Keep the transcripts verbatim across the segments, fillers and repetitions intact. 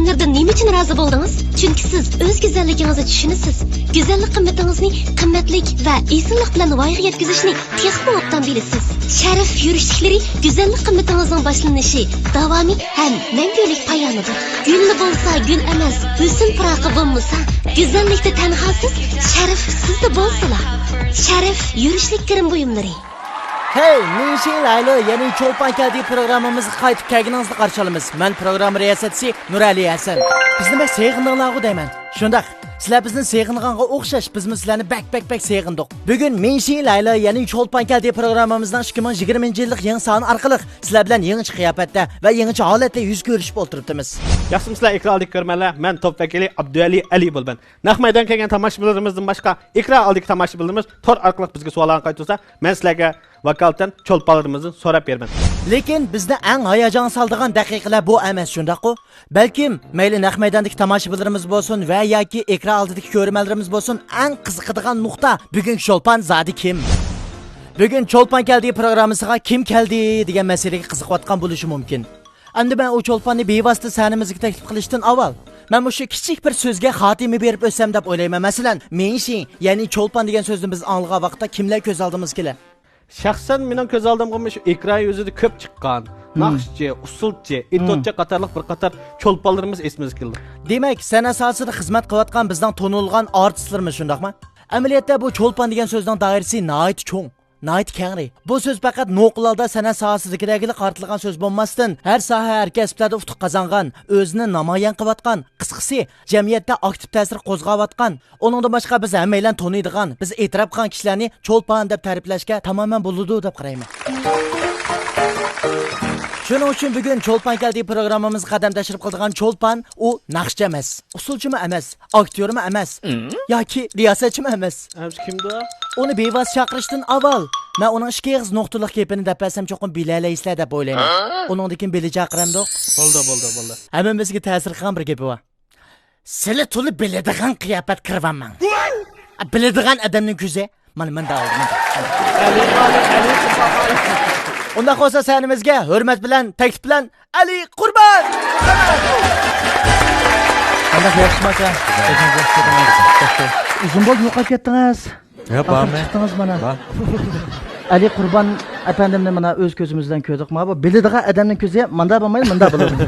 نېمە ئۈچۈن رازى بولدىڭىز؟ چۈنكى سىز ئۆز گۈزەللىكىڭىزنى چۈشىنىسىز. گۈزەللىك قىممىتىڭىزنى قىممەتلىك ۋە ئېسىللىق بىلەن ۋايىغا يەتكۈزۈشنى تېخىمۇ ئوبدان بىلىسىز. شەرىپ يۈرۈشلۈكلىرى گۈزەللىك قىممىتىڭىزنىڭ باشلىنىشى، داۋامى ھەم مەڭگۈلۈك پايانىدۇر. گۈل بولسا گۈل ئەمەس، ھۆسن پۇراقى بولمىسا، گۈزەللىكتە تەنھاسىز، شەرىپ سىزدە بولسىلا. شەرىپ يۈرۈشلۈك گىرىم بۇيۇملىرى. ھەي، مىڭشىڭ لايلو، يەنى چولپان كەلدى پروگراممىمىزغا قايتىپ كەلگىنىڭىزنى قارشى ئالىمىز. مەن پروگرامما رىياسەتچىسى نۇرئەلى ھەسەن. بىزنى بەك سېغىندىڭلارغۇ دەيمەن. شۇنداق. سىلەر بىزنى سېغىنغانغا ئوخشاش، بىزمۇ سىلەرنى بەك، بەك، بەك سېغىندۇق. بۈگۈن مىڭشىڭ لايلو، يەنى چولپان كەلدى پروگراممىمىزنىڭ ئىككى مىڭ يىگىرمە يىللىق يېڭى سانى ئارقىلىق سىلەر بىلەن يېڭىچە قىياپەتتە ۋە يېڭىچە ھالەتتە يۈز كۆرۈشۈپ ئولتۇرۇپتىمىز. ياخشىمۇسىلەر، ئېكران ئالدىدىكى كۆرۈرمەنلەر؟ مەن توپ ۋەكىلى ئابدۇئەلى ئەلى بولىمەن. نەق مەيدانغا كەلگەن تاماشىبىنلىرىمىزدىن باشقا، ئېكران ئالدىدىكى تاماشىبىنلىرىمىز تور ئارقىلىق بىزگە سوئاللارنى قايتۇرسا، مەن سىلەرگە ۋاكالىتەن چولپانلىرىمىزدىن سوراپ بېرىمەن. لېكىن بىزنى ئەڭ ھاياجانغا سالىدىغان دەقىقىلەر بۇ ئەمەس، شۇنداققۇ؟ بەلكىم مەيلى نەق مەيداندىكى تاماشىبىنلىرىمىز بولسۇن ۋە ياكى ئېكران ئالدىدىكى كۆرۈرمەنلىرىمىز بولسۇن، ئەڭ قىزىقىدىغان نۇقتا، بۈگۈنكى چولپان زادى كىم؟ بۈگۈن چولپان كەلدى پروگراممىسىغا كىم كەلدى دېگەن مەسىلىگە قىزىقىۋاتقان بولۇشى مۇمكىن. ئەمدى مەن ئۇ چولپاننى بىۋاسىتە سەھنىمىزگە تەكلىپ قىلىشتىن ئاۋۋال، مەن مۇشۇ كىچىك بىر سۆزگە خاتىمە بېرىپ ئۆتسەم دەپ ئويلايمەن. مەسىلەن، مىڭشىڭ، يەنى چولپان دېگەن سۆزنى بىز ئاڭلىغان ۋاقىتتا كىملەر كۆز ئالدىمىزغا كېلە؟ شەخسەن مېنىڭ كۆز ئالدىمغا مۇشۇ ئېكران يۈزىدە كۆپ چىققان، مم. ناخشىچى، ئۇسسۇلچى، مم. ئېتوتچى قاتارلىق بىر قاتار چولپانلىرىمىز ئېسىمىزگە كېلىدۇ. دېمەك، سەنئەت ساھەسىدە خىزمەت قىلىۋاتقان بىزنىڭ تونۇلغان ئارتىسلىرىمىز، شۇنداقمۇ؟ ئەمەلىيەتتە بۇ چولپان دېگەن سۆزنىڭ دائىرىسى ناھايىتى چوڭ. ناھايىتى كەڭرى. بۇ سۆز پەقەت نوقۇل ھالدا سەنئەت ساھەسىدىكىلەرگىلا قارىتىلغان سۆز بولماستىن، ھەر ساھە، ھەر كەسىپلەردە ئۇتۇق قازانغان، ئۆزىنى نامايان قىلىۋاتقان، قىسقىسى، جەمئىيەتتە ئاكتىپ تەسىر قوزغاۋاتقان، ئۇنىڭدىن باشقا بىز ھەممەيلەن تونۇيدىغان، بىز ئېتىراپ قىلغان كىشىلەرنى چولپان دەپ تەرىپلەشكە تامامەن بولىدۇ دەپ قارايمەن. شۇنىڭ ئۈچۈن بۈگۈن چولپان كەلدى پروگراممىمىزغا قەدەم تەشرىپ قىلىدىغان چولپان ئۇ ناخشىچى ئەمەس، ئۇسسۇلچىمۇ ئەمەس، ئاكتيورمۇ ئەمەس، ياكى رىياسەتچىمۇ ئەمەس. ئەمىسە كىمدۇ؟ ئۇنى بىۋاسىتە چاقىرىشتىن ئاۋۋال، مەن ئۇنىڭ ئىككى ئېغىز نۇقتىلىق گېپىنى دەپ بەرسەم، چوقۇم بىلەلەيسىلەر دەپ ئويلايمەن. ھە؟ ئۇنىڭدىن كېيىن بىللە چاقىرامدۇق؟ بولدى، بولدى، بولدى. ھەممىمىزگە تەسىر قىلغان بىر گېپى بار. سىلى تولا بىلىدىغان قىياپەت كىرىۋالماڭ. بىلىدىغان ئادەمنىڭ كۆزى مانا مۇنداق بولدى، مۇنداق. ئۇنداق بولسا سەھنىمىزگە ھۆرمەت بىلەن، تەكلىپ بىلەن ئەلى قۇربان! قانداق، ياخشىمۇ ئاكا؟ ئۆزىڭىز ياخشى كەتتىڭىز؟ ياخشى. ئۇزۇن بولدى يوقاپ كەتتىڭىز. يا، ئاخىر بارمۇ؟ چىقتىڭىز مانا. بار. ئەلى قۇربان ئەپەندىمنى مانا ئۆز كۆزىمىز بىلەن كۆردۇق. ما بۇ بىلىدىغان ئادەمنىڭ كۆزى مانداق بولمايدۇ، مانداق بولىدۇ.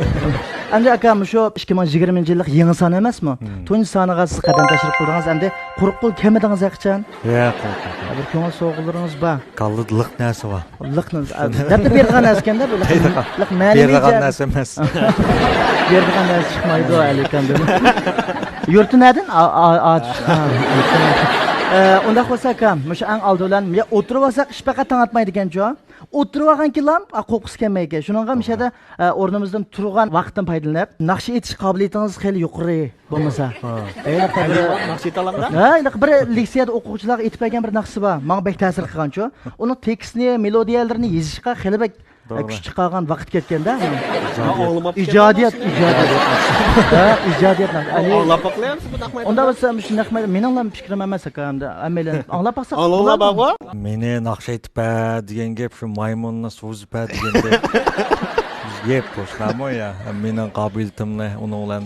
ئەمدى ئاكا، مۇشۇ ئىككى مىڭ يىگىرمىنچى يىللىق يېڭى سان ئەمەسمۇ؟ مم. تۇنجى سانىغا سىز قەدەم تەشرىپ قىلدىڭىز، ئەمدى قۇرۇق قول كەلمىدىڭىز ھېچقاچان؟ ياق، ياق، ياق. بىر كۆڭۈل سوۋغىلىرىڭىز بار. كاللىدا لىق نەرسە بار. لىق نەرسە، دەپلا بېرىدىغان نەرسە ئىكەن-دە، بۇ لىق، بېرىدىغان، لىق مەنىۋى بېرىدىغان جەھەت-، نەرسە ئەمەس. بېرىدىغان نەرسە چىقمايدۇ، ئەلىكەم. يۇرتى نەدىن؟ ئا-، ئا-، ئا-، ئا-، ئە، ئۇنداق بولسا، ئاكام، مۇشۇ ئەڭ ئالدى بىلەن، يا ئولتۇرۇۋالساق ئىش پەقەت تاڭ ئاتمايدىكەنچۇ؟ ئولتۇرۇۋالغان كېلام، ئا، قوپقۇسى كەلمەيدىكەن. شۇنىڭغا مۇشۇ يەردە، ئە، ئورنىمىزدىن تۇرغان ۋاقىتتىن پايدىلىنىپ، ناخشا ئېيتىش قابىلىيىتىڭىز خېلى يۇقىرى. بولمىسا. ھە. ھېلىقى بىر، ناخشا ئېيتالامدا؟ ھە، ھېلىقى بىر لېكسىيەدە ئوقۇغۇچىلارغا ئېيتىپ بەرگەن بىر ناخشىسى بار. ماڭا بەك تەسىر قىلغانچۇ. ئۇنىڭ تېكىستىنى، مېلودىيەلىرىنى يېزىشقا خېلى بەك، توغرا. كۈچ چىقارغان ۋاقىت كەتكەندە. ئىجادىيەت. ئىجادىيەت، ئىجادىيەت. ھە، ئىجادىيەت ناخشا. ئەلى. ئاڭلاپ باقىلى، بۇ ناخشا. ئۇنداق بولسا، مۇشۇ ناخشا مېنىڭلا پىكرىم ئەمەس، ئاكا، ئەمدى ھەممەيلەن ئاڭلاپ باقساق بولامدۇ؟ مېنى ناخشا ئېيتىپ بەر دېگەن گەپ شۇ مايمۇننى سوزۇپ بەر دېگەندەك. بىز گەپ قوشۇلامۇ يا؟ مېنىڭ قابىلىيىتىمنى ئۇنىڭ بىلەن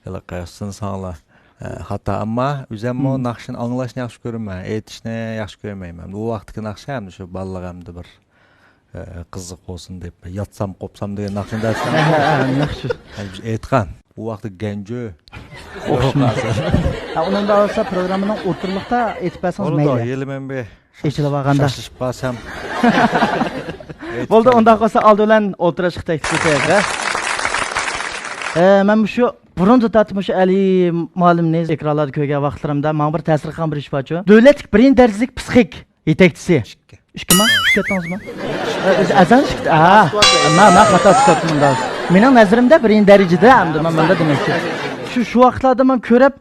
ھېلىقى سىنىساڭلار، ئە، خاتا. ئەمما ئۆزۈممۇ ناخشىنى ئاڭلاشنى ياخشى كۆرىمەن، ئېيتىشنى ياخشى كۆرمەيمەن. ئۇ ۋاقىتتىكى ناخشا ئەمدى شۇ بالىلىق ئەمدى بىر، ئە، قىزىق بولسۇن دەپ، ياتسام قوپسام دېگەن ناخشىنى دەرسىڭىز. ھە، ھە، ھە، ناخشا. ھە، بىز ئېيتقان. ئۇ ۋاقىتتا گەنجۇ. ھە، ئۇنىڭدا بولسا پروگراممىنىڭ ئوتتۇرىلىقتا ئېيتىپ بەرسىڭىز مەيلى. ھېلى مەن بىر ئېچىلىۋالغاندا. شاشلىشىپ قالسام. بولدى، ئۇنداق بولسا ئالدى بىلەن ئولتۇرۇشقا تەكلىپ ئېتەيلى. ئە، مەن مۇشۇ بۇرۇندىن تارتىپ مۇشۇ ئەلى مۇئەللىمنى ئېكرانلاردا كۆرگەن ۋاقىتلىرىمدا ماڭا بىر تەسىر قىلغان بىر ئىش بارچۇ. دۆلەتلىك بىرىنچى دەرىجىلىك پسىخىك يېتەكچىسى. ئىككى. ئىككىما؟ ئىككى كەتتىڭىزمۇ؟ ئە، ئەزان ئىككى. ھە، مەن، مەن خاتا چىقىپتىمەن. مېنىڭ نەزىرىمدە بىرىنچى دەرىجىدە ئەمدى مەن مۇنداق دېمەكچى. شۇ، شۇ ۋاقىتلاردا مەن كۆرۈپ،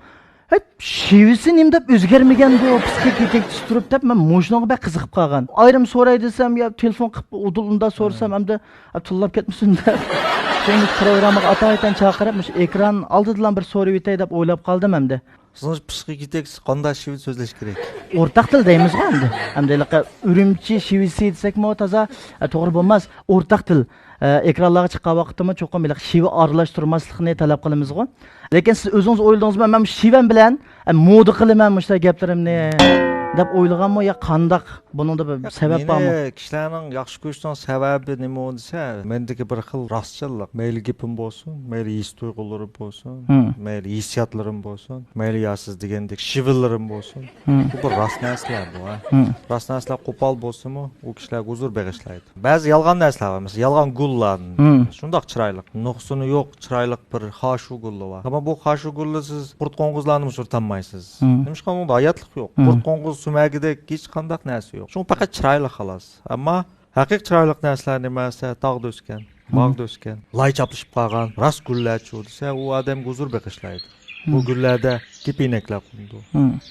ھەي، شېۋىسى نېمە دەپ ئۆزگەرمىگەن بۇ پسىخىك يېتەكچىسى تۇرۇپ دەپ مەن مۇشۇنىڭغا بەك قىزىقىپ قالغان. ئايرىم سوراي دېسەم، يا تېلېفون قىلىپ ئۇدۇل ئۇنداق سورىسام، ئەمدى، ئە، تىللاپ كەتمىسۇن دەپ. شۇڭا پروگراممىغا ئاتايىتەن چاقىرىپ، مۇشۇ ئېكران ئالدىدىلا بىر سورىۋېتەي دەپ ئويلاپ قالدىم ئەمدى. سىزنىڭ پسىخىك يېتەكچىسى قانداق شېۋە سۆزلەش كېرەك؟ ئورتاق تىل دەيمىزغۇ ئەمدى. ئەمدى ھېلىقى ئۈرۈمچى شېۋىسى دېسەكمۇ تازا، ئە، توغرا بولماس. ئورتاق تىل. ئە، ئېكرانلارغا چىققان ۋاقىتتىمۇ چوقۇم ھېلىقى شېۋە ئارىلاشتۇرماسلىقنى تەلەپ قىلىمىزغۇ. لېكىن سىز ئۆزىڭىز ئويلىدىڭىزمۇ، مەن شېۋەم بىلەن، ئە، مودا قىلىمەن مۇشۇنداق گەپلىرىمنى دەپ ئويلىغانمۇ يا قانداق؟ بۇنىڭدا بىر سەۋەب بارمۇ؟ مېنى كىشىلەرنىڭ ياخشى كۆرۈشىنىڭ سەۋەبى نېمە دېسە، مەندىكى بىر خىل راستچىللىق. مەيلى گېپىم بولسۇن، مەيلى ھېس تۇيغۇلىرىم بولسۇن، مەيلى ھېسسىياتلىرىم بولسۇن، مەيلى يا سىز دېگەندەك شېۋىلىرىم بولسۇن. بۇ بىر راست نەرسىلەر بۇ، ھە. راست نەرسىلەر قوپال بولسىمۇ، ئۇ كىشىلەرگە ھۇزۇر بېغىشلايدۇ. بەزى يالغان نەرسىلەر بار، مەسىلەن، يالغان گۈللەر. شۇنداق چىرايلىق، نۇقسىنى يوق، چىرايلىق بىر خاشۇ گۈلى بار. ئەمما بۇ خاشۇ گۈلنى سىز قۇرت قوڭغۇزلارنىمۇ سۈرتەلمەيسىز. نېمىشقا ئۇنىڭدا ھاياتلىق يوق. قۇرت قوڭغۇز سۈمۈرگۈدەك ھېچقانداق نەرسە يوق. شۇڭا پەقەت چىرايلىق خالاس. ئەمما ھەقىقىي چىرايلىق نەرسىلەر نېمە دېسە، تاغدا ئۆسكەن، باغدا ئۆسكەن، لاي چاپلىشىپ قالغان راست گۈللەرچۇ دېسە، ئۇ ئادەمگە ھۇزۇر بېغىشلايدۇ. بۇ گۈللەردە كېپىنەكلەر قونىدۇ،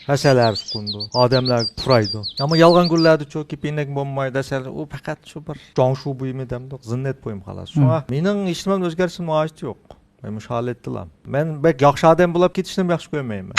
ھەسەل ھەرىسى قونىدۇ، ئادەملەرگە پۇرايدۇ. ئەمما يالغان گۈللەردىچۇ كېپىنەك بولمايدۇ، ھەسەل، ئۇ پەقەت شۇ بىر جاڭشۇ بۇيۇمى دەمدۇق، زىننەت بۇيۇم خالاس. شۇڭا مېنىڭ ھېچنېمە ئۆزگەرسىمۇ ھاجىتى يوق. مەن مۇشۇ ھالەتتىلا. مەن بەك ياخشى ئادەم بولاپ كېتىشنىمۇ ياخشى كۆرمەيمەن.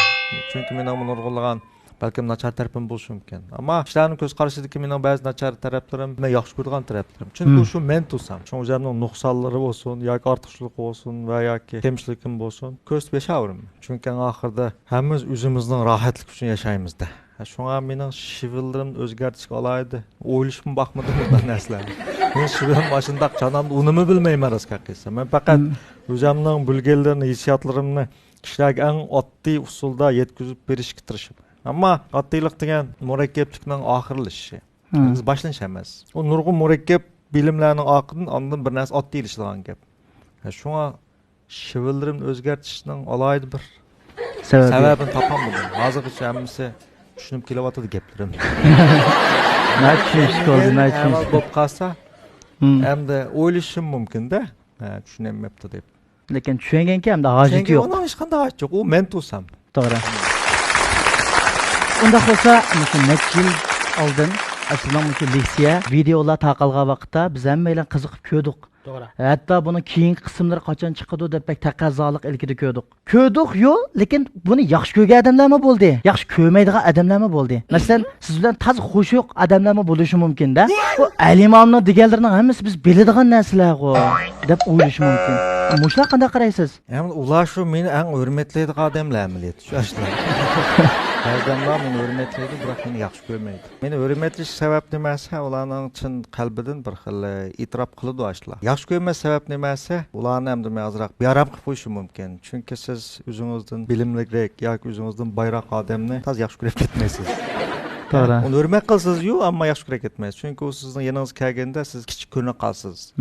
چۈنكى مېنىڭ نۇرغۇنلىغان بەلكىم ناچار تەرىپىم بولۇشى مۇمكىن. ئەمما كىشىلەرنىڭ كۆز قارىشىدىكى مېنىڭ بەزى ناچار تەرەپلىرىم، مەن ياخشى كۆرىدىغان تەرەپلىرىم. چۈنكى شۇ مەن تۇرسام، شۇ ئۆزۈمنىڭ نۇقسانلىرى بولسۇن، ياكى ئارتۇقچىلىقى بولسۇن ۋە ياكى كەمچىلىكىم بولسۇن، كۆرسىتىپ ياشاۋېرىمەن. چۈنكى ئەڭ ئاخىرىدا ھەممىمىز ئۆزىمىزنىڭ راھەتلىكى ئۈچۈن ياشايمىز-دە. شۇڭا مېنىڭ شېۋىلىرىمنى ئۆزگەرتىشكە ئالاھىدە ئويلىشىپمۇ باقمىدىم بۇنداق نەرسىلەرنى. مېنىڭ شېۋىم ئاشۇنداق چانامدا ئۇنىمۇ بىلمەيمەن، راست گەپ قىلسا. مەن پەقەت ئۆزۈمنىڭ بىلگەنلىرىنى، ھېسسىياتلىرىمنى كىشىلەرگە ئەڭ ئاددىي ئۇسۇلدا يەتكۈزۈپ بېرىشكە تىرىشىمەن. ئەمما ئاددىيلىق دېگەن مۇرەككەپلىكنىڭ ئاخىرلىشىشى، ھەرگىز باشلىنىش ئەمەس. ئۇ نۇرغۇن مۇرەككەپ بىلىملەرنىڭ ئارقىدىن ئاندىن بىر نەرسە ئاددىيلىشىدىغان گەپ. ھە، شۇڭا شېۋىلىرىمنى ئۆزگەرتىشنىڭ ئالاھىدە بىر سەۋەبى. سەۋەبىنى تاپالمىدىم. ھازىرغىچە ھەممىسى چۈشىنىپ كېلىۋاتىدۇ گەپلىرىمنى. ناھايىتى چۈشىنىشلىك بولدى، ناھايىتى ئەھۋال چۈشىنىشلىك. بولۇپ قالسا، ئەمدى ئويلىشىشىم مۇمكىن-دە، ھە، چۈشىنەلمەپتۇ دەپ. لېكىن چۈشەنگەنكى ئەمدى ھاجىتى يوق. ئۇنىڭ ھېچقانداق ھاجىتى يوق. ئۇ مەن تۇرسام. توغرا. ئۇنداق بولسا، مۇشۇ نەچچە يىل ئالدىن سىزنىڭ مۇشۇ لېكسىيە ۋىدېئولار تارقالغان ۋاقىتتا بىز ھەممەيلەن قىزىقىپ كۆردۇق. توغرا. ھەتتا بۇنىڭ كېيىنكى قىسىملىرى قاچان چىقىدۇ دەپ بەك تەقەززالىق ئىلكىدە كۆردۇق. كۆردۇق، يو، لېكىن بۇنى ياخشى كۆرگەن ئادەملەرمۇ بولدى، ياخشى كۆرمەيدىغان ئادەملەرمۇ بولدى. مەسىلەن، سىز بىلەن تازا خۇشى يوق ئادەملەرمۇ بولۇشى مۇمكىن-دە. بۇ ئەلىمامنىڭ دېگەنلىرىنىڭ ھەممىسى بىز بىلىدىغان نەرسىلەرغۇ، دەپ ئويلىشى مۇمكىن. مۇشۇلار قانداق قارايسىز؟ ئەمدى ئۇلار شۇ مېنى ئەڭ ھۆرمەتلەيدىغان ئادەملەر ئەمەلىيەتتە شۇ ئاشۇلار. بەزى ئادەملەر مېنى ھۆرمەتلەيدۇ، بىراق مېنى ياخشى كۆرمەيدۇ. مېنى ھۆرمەتلىشى سەۋەب نېمە دېسە، ئۇلارنىڭ چىن قەلبىدىن بىر خىل ئېتىراپ قىلىدۇ ئاشۇلار. ياخشى كۆرمەس سەۋەب نېمە دېسە، ئۇلارنى ئەمدى مەن ئازراق بىئارام قىلىپ قويۇشۇم مۇمكىن. چۈنكى سىز ئۆزىڭىزدىن بىلىملىكرەك ياكى ئۆزىڭىزدىن بايراق ئادەمنى تازا ياخشى كۆرۈپ كەتمەيسىز. توغرا. ئۇنى ھۆرمەت قىلىسىز-يۇ، ئەمما ياخشى كۆرۈپ كەتمەيسىز. چۈنكى ئۇ سىزنىڭ يېنىڭىزغا كەلگەندە سىز كىچىك كۆرۈنۈپ قالىسىز.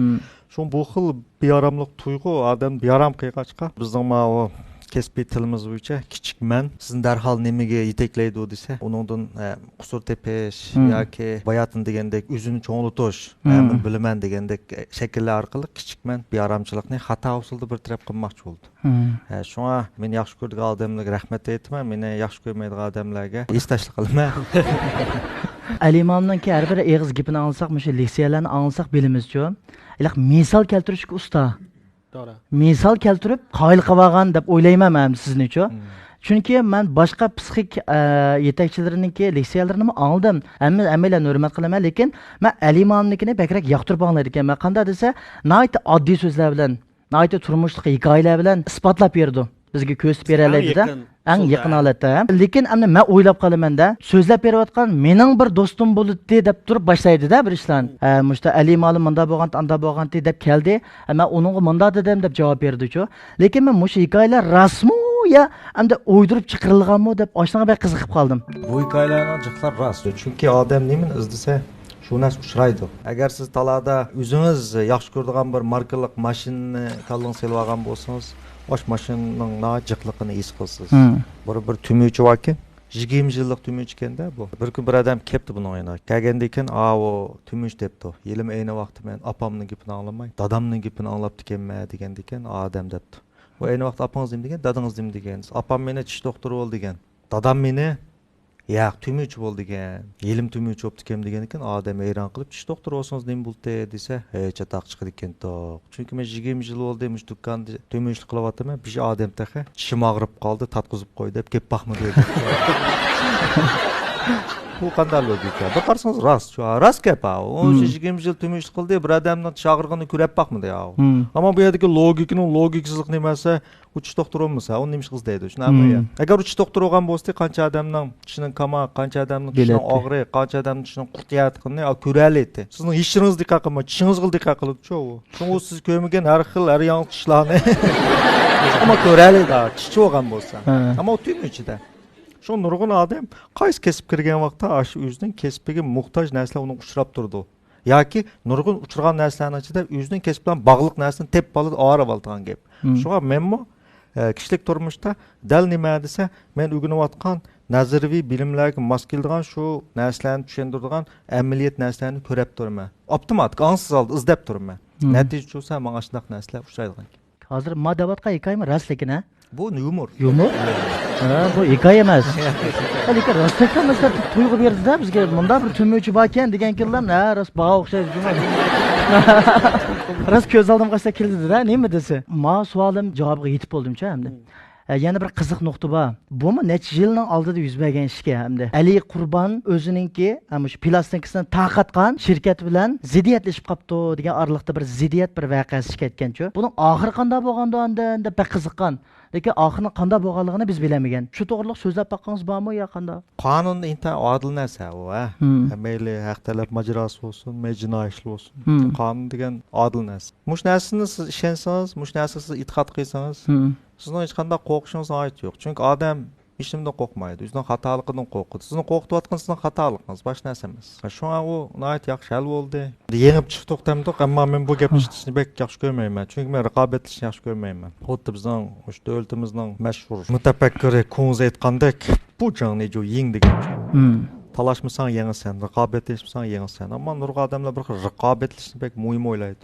شۇڭا بۇ خىل بىئاراملىق تۇيغۇ ئادەمنى بىئارام قىلغاچقا، بىزنىڭ ماۋۇ كەسپىي تىلىمىز بويىچە كىچىك مەن سىزنى دەرھال نېمىگە يېتەكلەيدۇ دېسە، ئۇنىڭدىن، ئە، قۇسۇر تېپىش ياكى باياتىن دېگەندەك ئۆزىنى چوڭلىتىش، ئە، مەن بىلىمەن دېگەندەك، ئە، شەكىللەر ئارقىلىق كىچىك مەن بىئارامچىلىقنى خاتا ئۇسۇلدا بىر تەرەپ قىلماقچى بولىدۇ. ھە، شۇڭا مېنى ياخشى كۆرىدىغان ئادەملەرگە رەھمەت ئېيتىمەن، مېنى ياخشى كۆرمەيدىغان ئادەملەرگە ھېسداشلىق قىلىمەن. ئەلى ئىمامنىڭكى ھەر بىر ئېغىز گېپىنى ئاڭلىساق، مۇشۇ لېكسىيەلەرنى ئاڭلىساق بىلىمىزچۇ، ھېلىقى مىسال كەلتۈرۈشكە ئۇستا. توغرا. مىسال كەلتۈرۈپ قايىل قىلىۋالغان دەپ ئويلايمەن مەن ئەمدى سىزنىچۇ. چۈنكى مەن باشقا پسىخىك، ئە، يېتەكچىلىرىنىڭكى لېكسىيەلىرىنىمۇ ئاڭلىدىم. ھەممە، ھەممەيلەننى ھۆرمەت قىلىمەن، لېكىن مەن ئەلى ئىمامنىڭكىنى بەكرەك ياقتۇرۇپ ئاڭلايدىكەنمەن. قانداق دېسە، ناھايىتى ئاددىي سۆزلەر بىلەن، ناھايىتى تۇرمۇشلۇق ھېكايىلەر بىلەن ئىسپاتلاپ بېرىدۇ. بىزگە كۆرسىتىپ بېرەلەيدۇ-دە. ئەڭ يېقىن ھالەتتە. لېكىن ئەمدى مەن ئويلاپ قالىمەن-دە، سۆزلەپ بېرىۋاتقان مېنىڭ بىر دوستۇم بولاتتى دەپ تۇرۇپ باشلايدۇ-دە بىر ئىشلارنى. ھە، مۇشۇ ئەلى مالىم مۇنداق بولغانتى، ئانداق بولغانتى دەپ كەلدى. ھە، مەن ئۇنىڭغا مۇنداق دېدىم دەپ جاۋاب بېرىدۇچۇ. لېكىن مەن مۇشۇ ھېكايىلەر راستمۇ يا ئەمدى ئويدۇرۇپ چىقىرىلغانمۇ دەپ ئاشۇنىڭغا بەك قىزىقىپ قالدىم. بۇ ھېكايىلەرنىڭ جىقلىرى راست. چۈنكى ئادەم نېمىنى ئىزدىسە، شۇ نەرسە ئۇچرايدۇ. ئەگەر سىز تالادا ئۆزىڭىز ياخشى كۆرىدىغان بىر ماركىلىق ماشىنىنى كاللىڭىزغا سېلىۋالغان بولسىڭىز، ئاشۇ ماشىنىنىڭ ناھايىتى جىقلىقىنى ھېس قىلىسىز. بىر، بىر تۈمۈچى باركەن، يىگىرمە يىللىق تۈمۈچىكەن-دە بۇ. بىر كۈنى بىر ئادەم كەپتۇ بۇنىڭ يېنىغا. كەلگەندىكىن، ئاۋۇ تۈمۈچ دەپتۇ، ھېلىمۇ ئەينى ۋاقىتتا مەن ئاپامنىڭ گېپىنى ئاڭلىماي، دادامنىڭ گېپىنى ئاڭلاپتىكەنمەن دېگەندىكىن، ئادەم دەپتۇ. ئۇ ئەينى ۋاقىتتا ئاپىڭىز نېمە دېگەن، دادىڭىز نېمە دېگەن؟ ئاپام مېنى چىش دوختۇرى بول دېگەن. دادام مېنى ياق، تۈمۈچى بولىدىكەن. ھېلىمۇ تۈمۈچى بوپتىكەن دېگەندىكىن، ئادەم ھەيران قېلىپ، چىش دوختۇر بولسىڭىز نېمە بولدى دېسە، ھە، چاتاق چىقىدىكەنتۇق. چۈنكى مەن يىگىرمە يىل بولدى مۇشۇ دۇكاندا تۈمۈچىلىك قىلىۋاتىمەن، بىر ئادەم تېخى چىشىم ئاغرىپ قالدى، تاتقۇزۇپ قوي دەپ گەپ باقمىدى. بۇ قانداق لوگىكا؟ بىر قارىسىڭىز راست، شۇ راست گەپ ھا. ئۇ يىگىرمە يىل تۈمۈچىلىك قىلدى، بىر ئادەمنىڭ چىش ئاغرىقىنى كۆرۈپ باقمىدى يا. ئەمما بۇ يەردىكى لوگىكىنىڭ لوگىكىسىزلىقى نېمە دېسە، ئۇ چىش دوختۇرى بولمىسا، ئۇنى نېمە ئىش قىلسا دەيدۇ، شۇنداقمۇ؟ ئەگەر ئۇ چىش دوختۇرى بولغان بولسىدى، قانچە ئادەمنىڭ چىشىنىڭ كاما، قانچە ئادەمنىڭ چىشىنىڭ ئاغرىقى، قانچە ئادەمنىڭ چىشىنىڭ قۇرتىيەتقىنىنى ئا، كۆرەلەيتتى. سىزنىڭ ھېچ يېرىڭىز دىققەت قىلمايدۇ، چىشىڭىزغىلا دىققەت قىلىدۇچۇ ئۇ. شۇڭا ئۇ سىز كۆرمىگەن ھەر خىل، ھەر ياڭلىق چىشلارنى. ئەمما كۆرەلەيدۇ، چىشى بولغان بولسا. ئەمما ئۇ تۈمۈچىدە. شۇڭا نۇرغۇن ئادەم قايسى كەسىپ كىرگەن ۋاقىتتا ئاشۇ ئۆزىنىڭ كەسپىگە موھتاج نەرسىلەر ئۇنىڭغا ئۇچراپ تۇرىدۇ. ياكى نۇرغۇن ئۇچرىغان نەرسىلەرنىڭ ئىچىدە ئۆزىنىڭ كەسپى بىلەن باغلىق نەرسىنى تېپىپ ئالىدۇ، ئايرىۋالىدىغان گەپ. شۇڭا مەنمۇ، ئە، كىشىلىك تۇرمۇشتا دەل نېمە دېسە، مەن ئۆگىنىۋاتقان نەزەرىيىۋى بىلىملەرگە ماس كېلىدىغان شۇ نەرسىلەرنى چۈشەندۈرىدىغان ئەمەلىيەت نەرسىلەرنى كۆرەپ تۇرىمەن. ئاپتوماتىك، ئاڭسىز ھالدا ئىزدەپ تۇرىمەن. نەتىجە چۈشۈرسە، ماڭا ئاشۇنداق نەرسىلەر ئۇچرايدىغان گەپ. ھازىر ما دەۋاتقان ھېكايىمۇ راست لېكىن، ھە؟ بۇ يۇمۇر. يۇمۇر؟ ھە، بۇ ھېكايە ئەمەس. لېكىن راستتىن مەسىلەن تۇيغۇ بەردى-دە بىزگە، مۇنداق بىر تۈمۈچى باركەن دېگەن كېلىلام، ھە، راست باغا ئوخشايدۇ جۇمۇ. راست كۆز ئالدىمغا ئاشۇنداق كېلدى-دە، نېمە دېسە. ما سوئالىم جاۋابىغا يېتىپ بولدۇمچۇ ئەمدى. ھە، يەنە بىر قىزىق نۇقتا بار. بۇمۇ نەچچە يىلنىڭ ئالدىدا يۈز بەرگەن ئىشكەن ئەمدى. ئەلى قۇربان ئۆزىنىڭكى، ھە، مۇشۇ پىلاستىنكىسىنى تارقاتقان شىركەت بىلەن زىددىيەتلىشىپ قاپتۇ دېگەن ئارىلىقتا بىر زىددىيەت، بىر ۋەقەسى چىقىپ كەتكەنچۇ. بۇنىڭ ئاخىرى قانداق بولغاندۇ ئاندىن دەپ بەك قىزىققان. لېكىن ئاخىرىنىڭ قانداق بولغانلىقىنى بىز بىلەلمىگەن. شۇ توغرىلىق سۆزلەپ باققىڭىز بارمۇ يا قانداق؟ قانۇن ئىنتايىن ئادىل نەرسە ئۇ، ھە. ھە، مەيلى ھەق تەلەپ ماجىراسى بولسۇن، مەيلى جىنايى ئىشلار بولسۇن. قانۇن دېگەن ئادىل نەرسە. مۇشۇ نەرسىنى سىز ئىشەنسىڭىز، مۇشۇ نەرسىگە سىز ئېتىقاد قىلسىڭىز، سىزنىڭ ھېچقانداق قورقۇشىڭىزنىڭ ھاجىتى يوق. چۈنكى ئادەم ھېچنېمىدىن قورقمايدۇ. ئۆزىنىڭ خاتالىقىدىن قورقىدۇ. سىزنى قورقۇتۇۋاتقىنى سىزنىڭ خاتالىقىڭىز، باشقا نەرسە ئەمەس. شۇڭا ئۇ ناھايىتى ياخشى ھەل بولدى. يېڭىپ چىقتۇق دەمدۇق، ئەمما مەن بۇ گەپلىشىشنى بەك ياخشى كۆرمەيمەن. چۈنكى مەن رىقابەتلىشىشنى ياخشى كۆرمەيمەن. خۇددى بىزنىڭ مۇشۇ دۆلىتىمىزنىڭ مەشھۇر مۇتەپەككۇرى كۇڭزى ئېيتقاندەك، بۇ جاڭنى جۇ يىڭ دېگەن. تالاشمىساڭ يېڭىسەن، رىقابەتلەشمىسەڭ يېڭىسەن. ئەمما نۇرغۇن ئادەملەر بىر خىل رىقابەتلىشىشنى بەك مۇھىم ئويلايدۇ.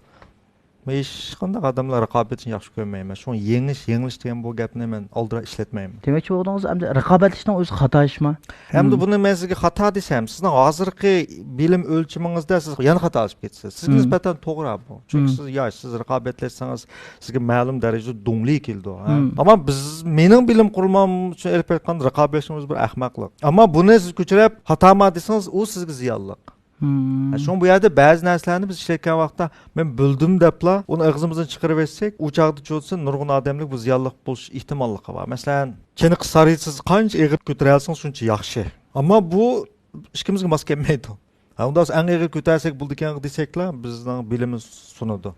مەن ھېچقانداق ئادەملەر رىقابەتلىشىشنى ياخشى كۆرمەيمەن. شۇڭا يېڭىش، يېڭىلىش دېگەن بۇ گەپنى مەن ئالدىراپ ئىشلەتمەيمەن. دېمەكچى بولغىنىڭىز، ئەمدى رىقابەتلىشىشنىڭ ئۆزى خاتا ئىشمۇ؟ ئەمدى بۇنى مەن سىزگە خاتا دېسەم، سىزنىڭ ھازىرقى بىلىم ئۆلچىمىڭىزدە سىز يەنە خاتالىشىپ كېتىسىز. سىزگە نىسبەتەن توغرا بۇ. چۈنكى سىز ياش، سىز رىقابەتلەشسىڭىز، سىزگە مەلۇم دەرىجىدە دۇڭلى كېلىدۇ، ھە؟ ئەمما بىز، مېنىڭ بىلىم قۇرۇلمام ئۈچۈن ئېلىپ ئېيتقاندا، رىقابەتلىشىڭىز بىر ئەخمەقلىق. ئەمما بۇنى سىز كۆچۈرۈپ خاتاما دېسىڭىز، ئۇ سىزگە زىيانلىق. ھە، شۇڭا بۇ يەردە بەزى نەرسىلەرنى بىز ئىشلەتكەن ۋاقىتتا، مەن بىلدىم دەپلا ئۇنى ئېغىزىمىزدىن چىقىرىۋەتسەك، ئۇ چاغدا چۈشىنىسىز، نۇرغۇن ئادەملىك بۇ زىيانلىق بولۇش ئېھتىماللىقى بار. مەسىلەن، چېنىقىش سارىيىسى سىز قانچە ئېغىر كۆتۈرەلسىڭىز، شۇنچە ياخشى. ئەمما بۇ ئىككىمىزگە ماس كەلمەيدۇ. ھە، ئۇنداق بولسا ئەڭ ئېغىر كۆتەرسەك بولىدىكەن دېسەكلا، بىزنىڭ بىلىمىمىز سۇنىدۇ.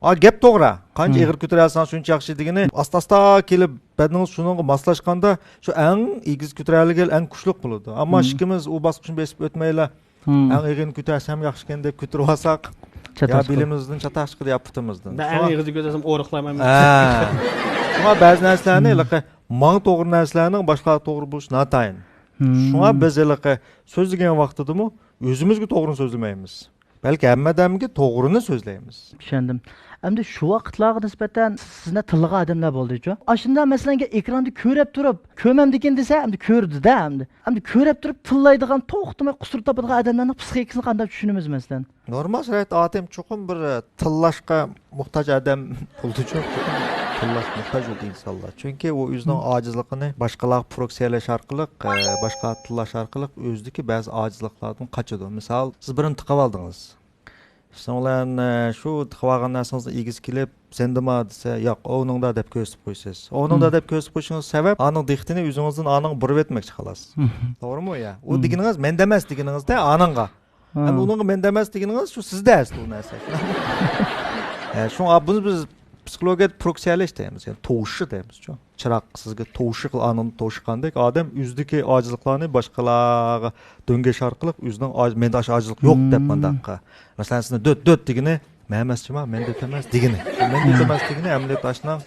ئا، گەپ توغرا. قانچە ئېغىر كۆتۈرەلسەڭ شۇنچە ياخشى دېگىنى، ئاستا-ئاستا كېلىپ بەدىنىڭىز شۇنىڭغا ماسلاشقاندا، شۇ ئەڭ ئېگىز كۆتۈرەلىگەن ئەڭ كۈچلۈك بولىدۇ. ئەمما ئىككىمىز ئۇ باسقۇچنى بېسىپ ئۆتمەيلا، ئەڭ ئېغىرنى كۆتەرسەم ياخشىكەن دەپ كۆتۈرۈۋالساق، يا بىلىمىمىزدىن چاتاق چىقىدۇ، يا پۇتىمىزدىن. مەن ئەڭ ئېغىرنى كۆتەرسەم ئورۇقلايمەن. ھە. شۇڭا بەزى نەرسىلەرنى ھېلىقى ماڭا توغرا نەرسىلەرنىڭ باشقىلارغا توغرا بولۇشى ناتايىن. شۇڭا بىز ھېلىقى سۆزلىگەن ۋاقتىدىمۇ ئۆزىمىزگە توغرىنى سۆزلىمەيمىز. بەلكى ھەممە ئادەمگە توغرىنى سۆزلەيمىز. چۈشەندىم. ئەمدى شۇ ۋاقىتلارغا نىسبەتەن سىزنى تىللىغان ئادەملەر بولدىچۇ؟ ئاشۇنداق مەسىلەن، ئېكراندا كۆرۈپ تۇرۇپ، كۆرمەمدىكىن دېسە، ئەمدى كۆردى-دە ئەمدى. ئەمدى كۆرۈپ تۇرۇپ تىللايدىغان، توختىماي قۇسۇر تاپىدىغان ئادەملەرنىڭ پسىخىكىسىنى قانداق چۈشىنىمىز مەسىلەن؟ نورمال شارائىتتا ئادەم چوقۇم بىر، ئە، تىللاشقا موھتاج ئادەم بولىدۇچۇ؟ تىللاش موھتاج بولىدۇ ئىنسانلار. چۈنكى ئۇ ئۆزىنىڭ ئاجىزلىقىنى باشقىلارغا پروكسىيەلەش ئارقىلىق، ئە، باشقىلارغا تىللاش ئارقىلىق ئۆزىدىكى بەزى ئاجىزلىقلاردىن قاچىدۇ. مىسال، سىز بىرىنى تىقىۋالدىڭىز. شۇنىڭ بىلەن، ئە، شۇ تىقىۋالغان نەرسىڭىزنىڭ ئىگىسى كېلىپ، سەندىما دېسە، ياق، ئۇنىڭدا دەپ كۆرسىتىپ قويىسىز. ئۇنىڭدا دەپ كۆرسىتىپ قويۇشىڭىز سەۋەب، ئانىڭ دىققىتىنى ئۆزىڭىزدىن ئانىڭغا بۇرۇۋەتمەكچى، خالاس. توغرىمۇ يا؟ ئۇ دېگىنىڭىز مەندە ئەمەس دېگىنىڭىزدە ئانىڭغا. ھەم ئۇنىڭغا مەندە ئەمەس دېگىنىڭىز شۇ سىزدە ئەسلى ئۇ نەرسە. ھە، شۇڭا بۇنى بىز پسىخولوگىيەدە پروكسىيەلەش دەيمىز، يەنى توشۇش دەيمىزچۇ. چىراغ سىزگە توشۇش، ئانىڭدا توشۇشقاندەك ئادەم ئۆزىدىكى ئاجىزلىقلارنى باشقىلارغا دۆڭگەش ئارقىلىق ئۆزىنىڭ ئاج-، مەندە ئاشۇ ئاجىزلىق يوق دەپ مۇنداققا. مەسىلەن، سىزنى دۆت، دۆت دېگىنى، مەن ئەمەسچىما، مەن دۆت ئەمەس دېگىنى. مەن دۆت ئەمەس دېگىنى ئەمەلىيەتتە ئاشۇنىڭ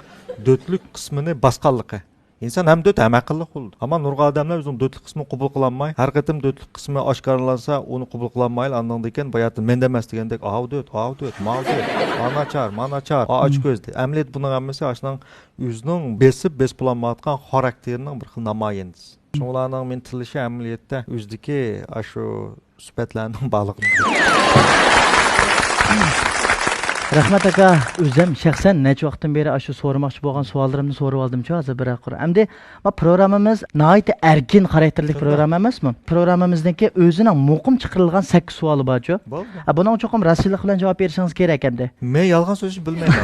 دۆتلۈك قىسمىنى باسقانلىقى. ئىنسان ھەم دۆت، ھەم ئەقىللىق بولىدۇ. ئەمما نۇرغۇن ئادەملەر ئۆزىنىڭ دۆتلۈك قىسمىنى قوبۇل قىلالماي، ھەر قېتىم دۆتلۈك قىسمى ئاشكارىلانسا، ئۇنى قوبۇل قىلالمايلا، ئاندىن كېيىن باياتىن مەندە ئەمەس دېگەندەك، ئاۋۇ دۆت، ئاۋۇ دۆت، ماۋۇ دۆت، مانا ناچار، مانا ناچار، ئا ئاچكۆز دەيدۇ. ئەمەلىيەتتە بۇنىڭ ھەممىسى ئاشۇنىڭ ئۆزىنىڭ بېسىپ، بېسىپ بولالمايۋاتقان خاراكتېرىنىڭ بىر خىل نامايەندىسى. شۇڭلارنىڭ مېنى تىللىشى ئەمەلىيەتتە ئۆزىدىكى ئاشۇ سۈپەتلەرنىڭ بارلىقىدىن. رەھمەت ئاكا، ئۆزۈم شەخسەن نەچچە ۋاقىتتىن بېرى ئاشۇ سورىماقچى بولغان سوئاللىرىمنى سورىۋالدىمچۇ ھازىر بىر قۇر. ئەمدى ما پروگراممىمىز ناھايىتى ئەركىن خاراكتېرلىك پروگرامما ئەمەسمۇ؟ پروگراممىمىزنىڭكى ئۆزىنىڭ مۇقىم چىقىرىلغان سەككىز سوئالى بارچۇ. بولدى. ھە، بۇنىڭغا چوقۇم راستچىللىق بىلەن جاۋاب بېرىشىڭىز كېرەك ئەمدى. مەن يالغان سۆزلەشنى بىلمەيمەن.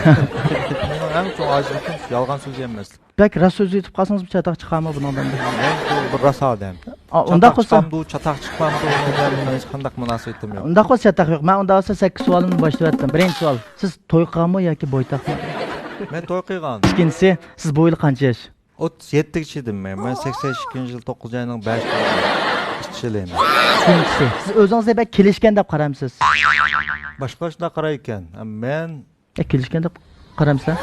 مېنىڭ ئەڭ چوڭ ئاجىزلىقىم شۇ، يالغان سۆزلىيەلمەسلىك. بەك راست سۆزلەپ كەتسىڭىز، چاتاق چىقارمۇ بۇنىڭدىن؟ مەن بىر راست ئادەم. ئا، ئۇنداق چاتاق بولسا چىقامدۇ، چاتاق چىقمامدۇ، ئۇنىڭ بىلەن مېنىڭ ھېچقانداق مۇناسىۋىتىم يوق. ئۇنداق بولسا چاتاق يوق. مەن ئۇنداق بولسا سەككىز سوئالىمنى باشلىۋەتتىم. بىرىنچى سوئال، سىز توي قىلغانمۇ ياكى بويتاقمۇ؟ مەن توي قىلغان. ئىككىنچىسى، سىز بۇ يىل قانچە ياش؟ ئوتتۇز يەتتىگە چىدىم مەن. مەن سەكسەن ئىككىنچى يىل توققۇزىنچى ئاينىڭ بەشى ئىككىنچى يىلى. ئۈچىنچىسى، سىز ئۆزىڭىزنى بەك كېلىشكەن دەپ قارامسىز؟ باشقىلار شۇنداق قارايدىكەن. مەن ئە، كېلىشكەن دەپ قارامسىلەر؟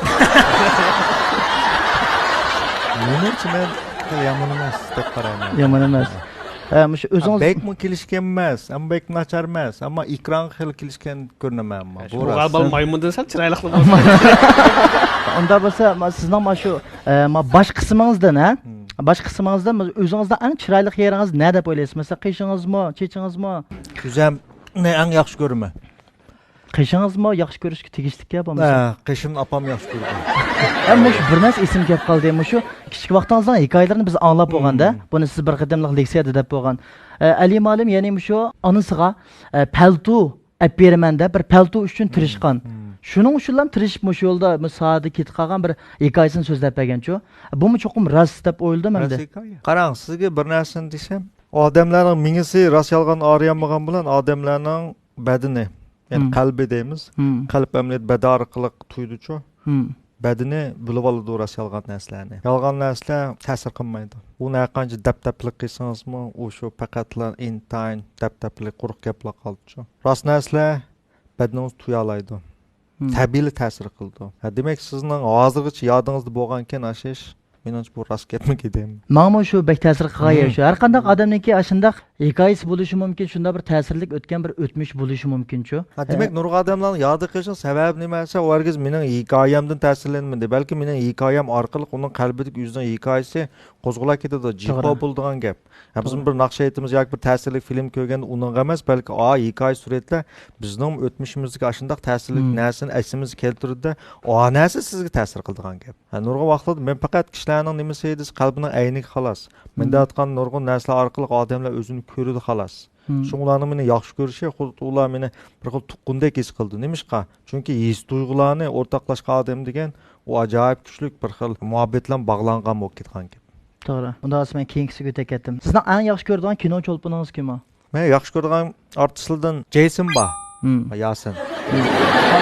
مېنىڭچە مەن خېلى يامان ئەمەس دەپ قارايمەن. يامان ئەمەس. ئە، مۇشۇ ئۆزىڭىز بەكمۇ كېلىشكەن ئەمەس، ئەمما بەك ناچار ئەمەس، ئەمما ئېكرانغا خېلى كېلىشكەن كۆرۈنىمەن ئەمما. بۇ بۇ راست. بالا مايمۇندىن سەل چىرايلىقلا بولسا. ئۇنداق بولسا، ما-، سىزنىڭ ما شۇ، ئە، ما باش قىسمىڭىزدىن، ھە؟ باش قىسمىڭىزدىن ئۆزىڭىزنىڭ ئەڭ چىرايلىق يېرىڭىز نە دەپ ئويلايسىز؟ مەسىلەن، قېشىڭىزمۇ، چېچىڭىزمۇ؟ ئۆزۈمنى ئەڭ ياخشى كۆرىمەن. قېشىڭىزمۇ ياخشى كۆرۈشكە تېگىشلىككەن بولمىسا؟ ھە، قېشىمنى ئاپام ياخشى كۆرىدۇ. ھە، مۇشۇ بىر نەرسە ئېسىمگە كەپ قالدى. مۇشۇ كىچىك ۋاقتىڭىزنىڭ ھېكايىلىرىنى بىز ئاڭلاپ بولغاندا، بۇنى سىز بىر قېتىملىق لېكسىيەدە دەپ بولغان. ئە، ئەلى مۇئەللىم، يەنى مۇشۇ ئانىسىغا، ئە، پەلتو ئەپ بېرىمەن دەپ، بىر پەلتو ئۈچۈن تىرىشقان. شۇنىڭ ئۈچۈنلا تىرىشىپ مۇشۇ يولدا، مۇشۇ ساھەدە كېتىپ قالغان بىر ھېكايىسىنى سۆزلەپ بەرگەنچۇ. بۇمۇ چوقۇم راست دەپ ئويلىدىم ئەمدى. راست ھېكايە. قاراڭ، سىزگە بىر نەرسىنى دېسەم، ئادەملەرنىڭ مېڭىسى راست يالغان ئايرىيالمىغان بىلەن ئادەملەرنىڭ بەدىنى، يەنى قەلبى دەيمىز. قەلب ئەمەلىيەت بەدەن ئارقىلىق تۇيىدۇچۇ. بەدىنى بىلىۋالىدۇ راست يالغان نەرسىلەرنى. يالغان نەرسىلەر تەسىر قىلمايدۇ. ئۇنى ھەرقانچە دەپدەپىلىك قىلسىڭىزمۇ، ئۇ شۇ پەقەتلا ئىنتايىن دەپدەپىلىك، قۇرۇق گەپلا قالىدۇچۇ. راست نەرسىلەر بەدىنىڭىز تۇيالايدۇ. تەبىئىيلا تەسىر قىلىدۇ. ھە، دېمەك، سىزنىڭ ھازىرغىچە يادىڭىزدا بولغانكەن ئاشۇ ئىش. مېنىڭچە بۇ راست گەپمىكىن دەيمەن. ماڭىمۇ شۇ بەك تەسىر قىلغان يەر شۇ. ھەر قانداق ئادەمنىڭكى ئاشۇنداق ھېكايىسى بولۇشى مۇمكىن، شۇنداق بىر تەسىرلىك ئۆتكەن بىر ئۆتمۈش بولۇشى مۇمكىنچۇ. ھە، دېمەك، نۇرغۇن ئادەملەرنىڭ يادىغا قېلىشىنىڭ سەۋەبى نېمە دېسە، ئۇ ھەرگىز مېنىڭ ھېكايەمدىن تەسىرلەنمىدى، بەلكى مېنىڭ ھېكايەم ئارقىلىق ئۇنىڭ قەلبىدىكى ئۆزىنىڭ ھېكايىسى قوزغىلا كېتىدۇ، جىخوا بولىدىغان گەپ. ھە، بىزمۇ بىر ناخشا ئېيتىمىز ياكى بىر تەسىرلىك فىلىم كۆرگەندە ئۇنىڭغا ئەمەس، بەلكى ئا ھېكايە سۈرەتلەر بىزنىڭ ئۆتمۈشىمىزدىكى ئاشۇنداق تەسىرلىك نەرسىنى ئەسلىمىزگە كەلتۈرىدۇ-دە، ئا نەرسە سىزگە تەسىر قىلىدىغان گەپ. ھە، نۇرغۇن ۋاقىتلاردا مەن پەقەت كىشىلەرنىڭ نېمىسى دېسە قەلبىنىڭ ئەينىكى خالاس. مەن دەۋاتقان نۇرغۇن نەرسىلەر ئارقىلىق ئادەملەر ئۆزىنى كۆرىدۇ خالاس. شۇڭا ئۇلارنىڭ مېنى ياخشى كۆرۈشى، خۇددى ئۇلار مېنى بىر خىل تۇغقاندەك ھېس قىلىدۇ. نېمىشقا؟ چۈنكى ھېس تۇيغۇلارنى ئورتاقلاشقان ئادەم دېگەن ئۇ ئاجايىپ كۈچلۈك بىر خىل مۇھەببەت بىلەن باغلانغان بولۇپ كېتىدىغان گەپ. توغرا. ئۇنداق بولسا مەن كېيىنكىسىگە ئۆتۈپ كەتتىم. سىزنىڭ ئەڭ ياخشى كۆرىدىغان كىنو چولپىنىڭىز كىم ئۇ؟ مەن ياخشى كۆرىدىغان ئارتىسلاردىن جېيسون بار. ياسىن.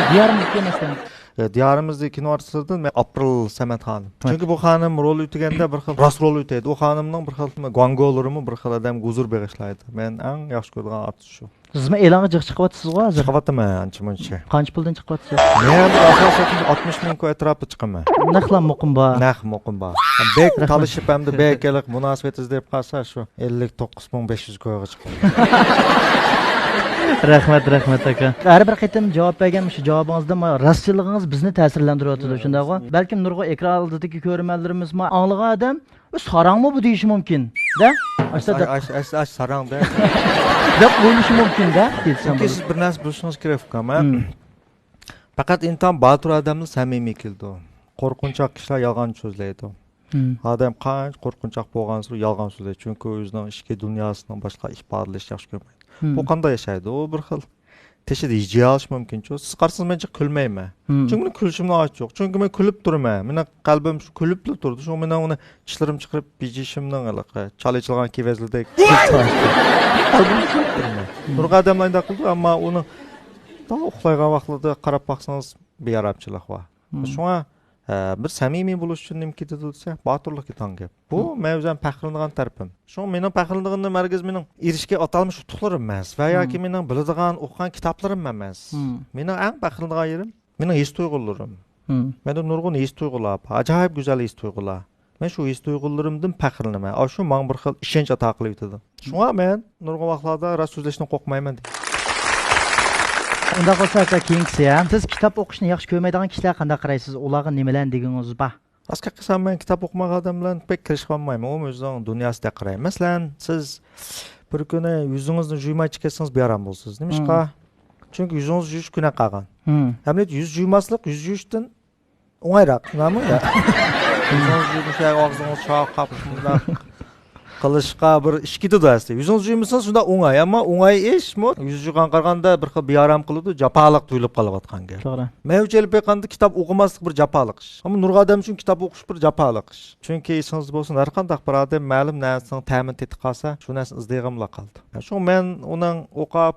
دىيارىمىزدىكى مەسىلەن؟ ئە، دىيارىمىزدىكى كىنو ئارتىسلىرىدىن مەن ئاپرىل سەمەت خانىم. چۈنكى بۇ خانىم رول ئۆتىگەندە بىر خىل راست رول ئۆتەيدۇ. ئۇ خانىمنىڭ بىر خىل گۇاڭگولىرىمۇ بىر خىل ئادەمگە ھۇزۇر بېغىشلايدۇ. مەن ئەڭ ياخشى كۆرىدىغان ئارتىس شۇ. سىزمۇ ئېلانغا جىق چىقىۋاتىسىزغۇ ھازىر؟ چىقىۋاتىمەن ئانچە مۇنچە. قانچە پۇلدىن چىقىۋاتىسىز؟ مەن ئاساسەن ئاتمىش مىڭ كوي ئەتراپىدا چىقىمەن. نەقلا مۇقىم بار. نەق مۇقىم بار. بەك تالىشىپ ھەمدە بەك ھېلىقى مۇناسىۋىتىز دەپ قالسا شۇ ئەللىك توققۇز مىڭ بەش يۈز كويغا چىقىمەن. رەھمەت، رەھمەت ئاكا. ھەر بىر قېتىم جاۋاب بەرگەن مۇشۇ جاۋابىڭىزدا ما-، راستچىللىقىڭىز بىزنى تەسىرلەندۈرۈۋاتىدۇ، شۇنداقغۇ؟ بەلكىم نۇرغۇن ئېكران ئالدىدىكى كۆرۈرمەنلىرىمىزمۇ ئاڭلىغان ئادەم ئۇ ساراڭمۇ بۇ دېيىشى مۇمكىن دە. ئاشتا ئاش، دەپ، ئاش، ئاش، ئاش ساراڭ دە. دەپ ئويلىشى مۇمكىن دە. چۈنكى سىز بىر نەرسە بىلىشىڭىز كېرەك، ئۇكام، ھە؟ پەقەت ئىنتايىن باتۇر ئادەملا سەمىمىي كېلىدۇ. قورقۇنچاق كىشىلەر يالغان سۆزلەيدۇ. ئادەم قانچە قورقۇنچاق بولغانسېرى يالغان سۆزلەيدۇ. چۈنكى ئۆزىنىڭ ئىچكى دۇنياسىنىڭ باشقا ئىپادىلەشنى ياخشى كۆرمەيدۇ. بۇ قانداق ياشايدۇ؟ ئۇ بىر خىل تېشىدا ھىجىيالىشى مۇمكىنچۇ؟ سىز قارىسىڭىز مەن جىق كۈلمەيمەن. چۈنكى مېنىڭ كۈلۈشۈمنىڭ ھاجىتى يوق. چۈنكى مەن كۈلۈپ تۇرىمەن. مېنىڭ قەلبىم شۇ كۈلۈپلا تۇرىدۇ. شۇڭا مېنىڭ ئۇنى چىشلىرىمنى چىقىرىپ بېجىشىمنىڭ ھېلىقى چالا ئېچىلغان كېۋەزلىدەك قەلبىمنى كۈلۈپ تۇرىمەن. نۇرغۇن ئادەملەر ئۇنداق قىلىدۇ، ئەمما ئۇنىڭ داۋ ئۇخلايدىغان ۋاقتىدا قاراپ باقسىڭىز بىئارامچىلىق بار. شۇڭا، ئە، بىر سەمىمىي بولۇش ئۈچۈن نېمە كېتىدۇ دېسە، باتۇرلۇق كېتىدىغان گەپ. بۇ مەن ئۆزۈم پەخىرلىنىدىغان تەرىپىم. شۇڭا مېنىڭ پەخىرلىنىدىغىنىم ھەرگىز مېنىڭ ئېرىشكەن ئاتالمىش ئۇتۇقلىرىم ئەمەس ۋە ياكى مېنىڭ بىلىدىغان، ئوقۇغان كىتابلىرىم ئەمەس. مېنىڭ ئەڭ پەخىرلىنىدىغان يېرىم مېنىڭ ھېس تۇيغۇلىرىم. مەندە نۇرغۇن ھېس تۇيغۇلار بار، ئاجايىپ گۈزەل ھېس تۇيغۇلار. مەن شۇ ھېس تۇيغۇلىرىمدىن پەخىرلىنىمەن. ئاشۇ ماڭا بىر خىل ئىشەنچ ئاتا قىلىۋېتىدۇ. شۇڭا مەن نۇرغۇن ۋاقىتلاردا راست سۆزلەشتىن قورقمايمەن دەيمەن. ئۇنداق بولسا، ئاكا، كېيىنكىسى، ھە؟ سىز كىتاب ئوقۇشنى ياخشى كۆرمەيدىغان كىشىلەرگە قانداق قارايسىز؟ ئۇلارغا نېمىلەرنى دېگۈڭىز بار؟ راست گەپ قىلسام، مەن كىتاب ئوقۇمىغان ئادەم بىلەن بەك كىرىشىپ قالمايمەن. ئۇ ئۆزىنىڭ دۇنياسىدەك قارايمەن. مەسىلەن، سىز بىر كۈنى يۈزىڭىزنى جۇيمايچە كەتسىڭىز، بىئارام بولىسىز. نېمىشقا؟ چۈنكى يۈزىڭىزنى جۇيۇش گۇناھ قىلغان. ئەمەلىيەتتە يۈز جۇيماسلىق يۈز جۇيۇشتىن ئوڭايراق، شۇنداقمۇ؟ يۈزىڭىزنى جۇيۇپ، ئاغزىڭىزنى چاقاپ، شۇنداق قىلىشقا بىر ئىش كېتىدۇ ئەسلى. يۈزىڭىزنى جۇيمىسىڭىز، شۇنداق ئوڭاي. ئەمما ئوڭاي ئىشمۇ، يۈز جۇيغان قارىغاندا بىر خىل بىئارام قىلىدۇ، جاپالىق تۇيۇلۇپ قېلىۋاتقان گەپ. توغرا. مەن ئۆچ ئېلىپ باققاندا كىتاب ئوقۇماسلىق بىر جاپالىق ئىش. ئەمما نۇرغۇن ئادەم ئۈچۈن كىتاب ئوقۇش بىر جاپالىق ئىش. چۈنكى ئېسىڭىزدە بولسۇن، ھەر قانداق بىر ئادەم مەلۇم نەرسىنىڭ تەمىنى تېتىپ قالسا، شۇ نەرسىنى ئىزدەيدىغانلا قالىدۇ. شۇڭا مەن ئۇنىڭ ئوقۇپ،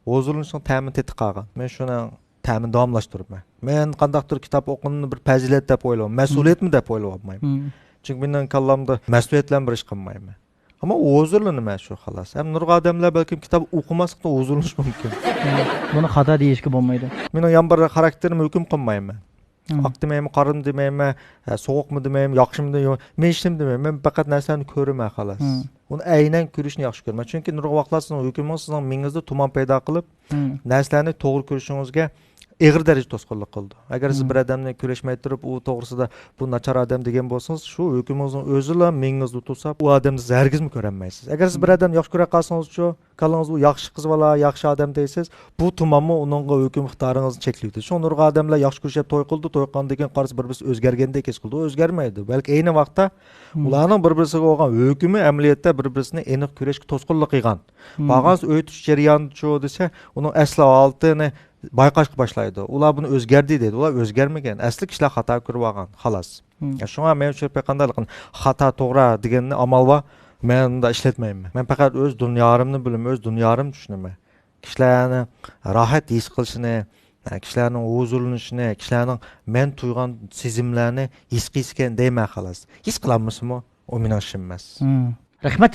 ھۇزۇرلىنىشنىڭ تەمىنى تېتىپ قالغان. مەن شۇنىڭ تەمىنى داۋاملاشتۇرىمەن. مەن قانداقتۇر كىتاب ئوقۇشنى بىر پەزىلەت دەپ ئويلايمەن، مەسئۇلىيەتمۇ دەپ ئويلاۋالمايمەن. چۈنكى مېنىڭ كاللامدا مەسئۇلىيەت بىلەن بىر ئىش قىلمايمەن. ئەمما ھۇزۇرلىنىمەن شۇ، خالاس. ھەم نۇرغۇن ئادەملەر بەلكىم كىتاب ئوقۇماسلىقتىن ھۇزۇرلىنىشى مۇمكىن. بۇنى خاتا دېيىشكە بولمايدۇ. مېنىڭ يەنە بىر خاراكتېرىمنى ھۆكۈم قىلمايمەن. ئاق دېمەيمەن، قارا دېمەيمەن، ھە، سوغۇقمۇ دېمەيمەن، ياخشىمۇ دېمەيمەن، مېنىڭ ئىشىم دېمەيمەن. مەن پەقەت نەرسىلەرنى كۆرىمەن، خالاس. ئۇنى ئەينەن كۆرۈشنى ياخشى كۆرىمەن. چۈنكى نۇرغۇن ۋاقىتلار سىزنىڭ ھۆكۈمىڭىز سىزنىڭ مېڭىڭىزدە تۇمان پەيدا قىلىپ، نەرسىلەرنى توغرا كۆرۈشىڭىزگە ئېغىر دەرىجىدە توسقۇنلۇق قىلىدۇ. ئەگەر سىز بىر ئادەمنى كۆرۈشمەي تۇرۇپ، ئۇ توغرىسىدا بۇ ناچار ئادەم دېگەن بولسىڭىز، شۇ ھۆكۈمىڭىزنىڭ ئۆزىلا مېڭىڭىزدە تۇرسا، ئۇ ئادەمنى سىز ھەرگىزمۇ كۆرەلمەيسىز. ئەگەر سىز بىر ئادەمنى ياخشى كۆرۈپ قالسىڭىزچۇ، كاللىڭىزدا ئۇ ياخشى قىز بالا، ياخشى ئادەم دەيسىز، بۇ تۇمانمۇ ئۇنىڭغا ھۆكۈم ئىقتىدارىڭىزنى چەكلىۋېتىدۇ. شۇڭا نۇرغۇن ئادەملەر ياخشى كۆرۈشۈپ توي قىلىدۇ، توي قىلغاندىن كېيىن قارىسا بىر-بىرسى ئۆزگەرگەندەك ھېس قىلىدۇ. ئۇ ئۆزگەرمەيدۇ. بەلكى ئەينى ۋاقىتتا ئۇلارنىڭ بىر-بىرسىگە بولغان ھۆكۈمى ئەمەلىيەتتە بىر-بىرسىنى ئېنىق كۆرۈشكە توسقۇنلۇق قىلغان. بارغانسېرى ئۆي تۇتۇش جەريانىدىچۇ دېسە، ئۇنىڭ ئەسلى ھالىتىنى بايقاشقا باشلايدۇ. ئۇلار بۇنى ئۆزگەردى دەيدۇ. ئۇلار ئۆزگەرمىگەن. ئەسلى كىشىلەر خاتا كۆرۈۋالغان. خالاس. شۇڭا مەن شۇ پېقىندىلىقىنى خاتا، توغرا دېگەننى ئامال بار مەن ئۇنداق ئىشلەتمەيمەن. مەن پەقەت ئۆز دۇنيارىمنى بىلىمەن، ئۆز دۇنيارىمنى چۈشىنىمەن. كىشىلەرنىڭ راھەت ھېس قىلىشىنى، كىشىلەرنىڭ ھۇزۇرلىنىشىنى، كىشىلەرنىڭ مەن تۇيغان سېزىملەرنى ھېس قىلسىكەن دەيمەن، خالاس. ھېس قىلالمىسىمۇ، ئۇ مېنىڭ ئىشىم ئەمەس. رەھمەت.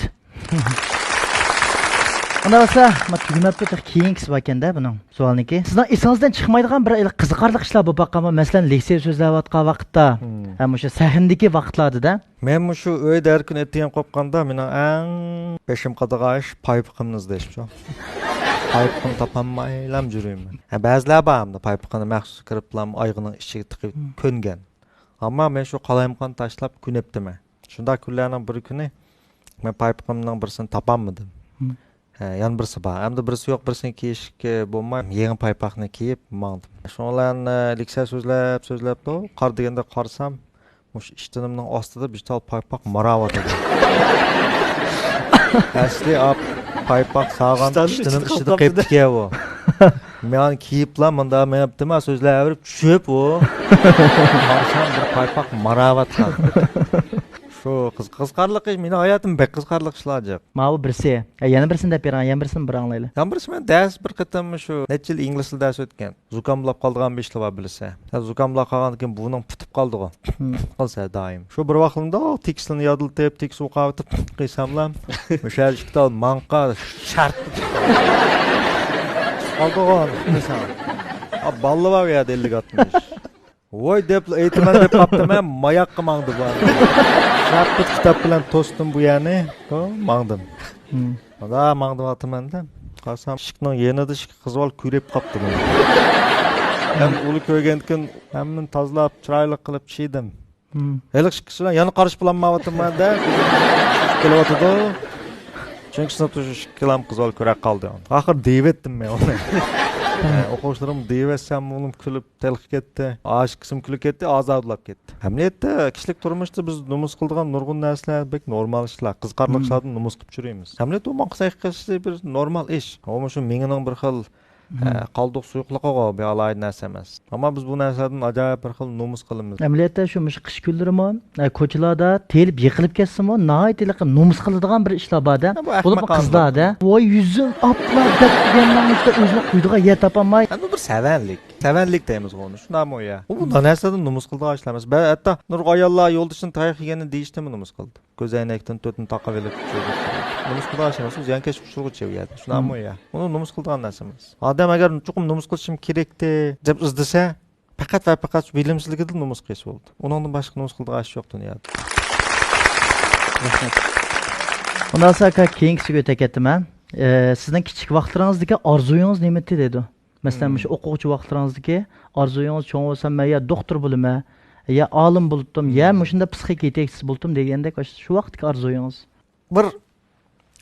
ئۇنداق بولسا، ما تۈگىمەپتۇ، تېخى كېيىنكىسى باركەن-دە بۇنىڭ سوئالنىكى. سىزنىڭ ئېسىڭىزدىن چىقمايدىغان بىر ھېلى قىزىقارلىق ئىشلار بولۇپ باققانمۇ؟ مەسىلەن، لېكسىيە سۆزلەۋاتقان ۋاقىتتا، ھەم مۇشۇ سەھنىدىكى ۋاقىتلاردىدا. مەن مۇشۇ ئۆيدە ھەر كۈنى ئەتىگەن قوپقاندا، مېنىڭ ئەڭ بېشىم قاتىدىغان ئىش پايپىقىمنى ئىزدەشچۇ. پايپىقىمنى تاپالمايلا يۈرىمەن. ھە، بەزىلەر بار ئەمدى پايپىقىنى مەخسۇس كىرىپلا ئايىغىنىڭ ئىچىگە تىقىپ كۆنگەن. ئەمما مەن شۇ قالايمىقاننى تاشلاپ كۆنۈپتىمەن. شۇنداق كۈنلەرنىڭ بىر كۈنى مەن پايپىقىمنىڭ بىرسىنى تاپالمىدىم. ھە، يەنە بىرسى بار. ئەمدى بىرسى يوق، بىرسىنى كىيىشكە بولماي، يېڭى پايپاقنى كىيىپ ماڭدىم. شۇنىڭ بىلەن، ئە، لېكسىيە سۆزلەپ، سۆزلەپتۇ. قار دېگەندە قارىسام، مۇشۇ ئىشتىنىمنىڭ ئاستىدا بىر تال پايپاق ماراۋاتىدۇ. ئەسلى ئاپ پايپاق سالغان ئىشتىنىم ئىچىدە قېلىپتىكەن ئۇ. مەن كىيىپلا مۇنداق مېڭىپتىمەن، سۆزلەۋېرىپ چۈشۈپ ئۇ. قارىسام بىر پايپاق ماراۋاتقان. شۇ قىز-، قىزىقارلىق ئىش، مېنىڭ ھاياتىم بەك قىزىقارلىق ئىشلار جىق. ماۋۇ بىرسى. ھە، يەنە بىرسىنى دەپ بېرىڭ، يەنە بىرسىنى بىر ئاڭلايلى. يەنە بىرسى، مەن دەرس بىر قېتىم شۇ نەچچە يىل ئىنگلىز تىلى دەرسى ئۆتكەن. زۇكاملاپ قالىدىغان بىر ئىشلار بار بىرسى. يا زۇكاملاپ قالغاندىن كېيىن بۇنىڭ پۈتۈپ قالىدىغۇ. پۈتۈپ قالسا دائىم. شۇ بىر ۋاقىتلىرىمدا تېكىستنى يادلىتىپ، تېكىست ئوقۇۋېتىپ قىلساملا، مۇشۇ يەردە ئىككى تال ماڭقا شارت قالدىغۇ. قىلسام. ئا، بالىلار بار ئۇ يەردە ئەللىك ئاتمىش. ۋوي دەپلا ئېيتىمەن دەپ قاپتىمەن، ماياققا ماڭدى بۇ. شارپىت كىتاب بىلەن توستۇم بۇ يەرنى. ماڭدىم. مۇنداق ماڭدىۋاتىمەن-دە. قارىسام، ئىشىكنىڭ يېنىدا ئىككى قىز بالا كۈيرەپ قاپتۇ. مەن ئۇنى كۆرگەندىكىن ھەممىنى تازىلاپ، چىرايلىق قىلىپ چىشىدىم. ھېلىقى ئىككىسى بىلەن يەنە قارشى پىلان ماڭىۋاتىمەن-دە. كېلىۋاتىدۇ. چۈنكى سىنىپتا شۇ ئىككىلام قىز بالا كۆرۈپ قالدى. ئاخىر دېيىۋەتتىم مەن ئۇنى. ئوقۇغۇچىلىرىم دېيىۋەتسەم، ئۇنىم كۈلۈپ تېلىقىپ كەتتى. ئاشىقىسىمۇ كۈلۈپ كەتتى، ئازادىلاپ كەتتى. ئەمەلىيەتتە، كىشىلىك تۇرمۇشتا بىز نومۇس قىلىدىغان نۇرغۇن نەرسىلەر بەك نورمال ئىشلار. قىزىقارلىق ئىشلاردىن نومۇس قىلىپ يۈرىمىز. ئەمەلىيەتتە، ئۇ ماڭقا سەي قىلىشى بىر نورمال ئىش. ئۇ مۇشۇ مېڭىنىڭ بىر خىل، ئە، قالدۇق سۇيۇقلۇقىغۇ، بىر ئالاھىدە نەرسە ئەمەس. ئەمما بىز بۇ نەرسىلەردىن ئاجايىپ بىر خىل نومۇس قىلىمىز. ئەمەلىيەتتە، شۇ مۇشۇ قىش كۈنلىرىمۇ، ئە، كوچىلاردا تېيىلىپ يىقىلىپ كەتسىمۇ، ناھايىتى ھېلىقى نومۇس قىلىدىغان بىر ئىشلار بار-دە. بولۇپمۇ قىزلاردا، ۋاي يۈزۈڭ ئاپلا دەپ دېگەننىڭ ئۈستىدە ئۆزىنى قويىدىغان يەر تاپالماي. بۇ بىر سەۋەنلىك. سەۋەنلىك دەيمىزغۇ ئۇنى، شۇنداقمۇ يا؟ ئۇ بۇنداق نەرسىلەردىن نومۇس قىلىدىغان ئىشلار ئەمەس. بە-، ھەتتا نۇرغۇن ئاياللار يولدىشىنىڭ تاياق يېگەننى دېيىشتىنمۇ نومۇس قىلىدۇ. كۆزەينەكتىن تۆتىنى تاقىۋېلىپ، نومۇس قىلىدىغان ئىش ئەمەس. ئۇ زىيانكەشلىك ئۇچۇرغۇچى ئۇ يەردە. شۇنداقمۇ يا؟ ئۇنى نومۇس قىلىدىغان نەرسە ئەمەس. ئادەم ئەگەر چوقۇم نومۇس قىلىشىم كېرەكتى دەپ ئىزدىسە، پەقەت ۋە پەقەت شۇ بىلىمسىزلىكىدىن نومۇس قىلسا بولدى. ئۇنىڭدىن باشقا نومۇس قىلىدىغان ئىش يوق دۇنيادا. رەھمەت. ئۇنداق بولسا ئاكا، كېيىنكىسىگە ئۆتۈپ كەتتىم ھە. ئە، سىزنىڭ كىچىك ۋاقىتلىرىڭىزدىكى ئارزۇيىڭىز نېمىدى دەيدۇ؟ مەسىلەن، مۇشۇ ئوقۇغۇچى ۋاقىتلىرىڭىزدىكى ئارزۇيىڭىز، چوڭ بولسام مەن يا دوختۇر بولىمەن، يا ئالىم بولۇتتۇم، يا مۇشۇنداق پسىخىك يېتەكچىسى بولۇتتۇم دېگەندەك، شۇ ۋاقىتتىكى ئارزۇيىڭىز؟ بىر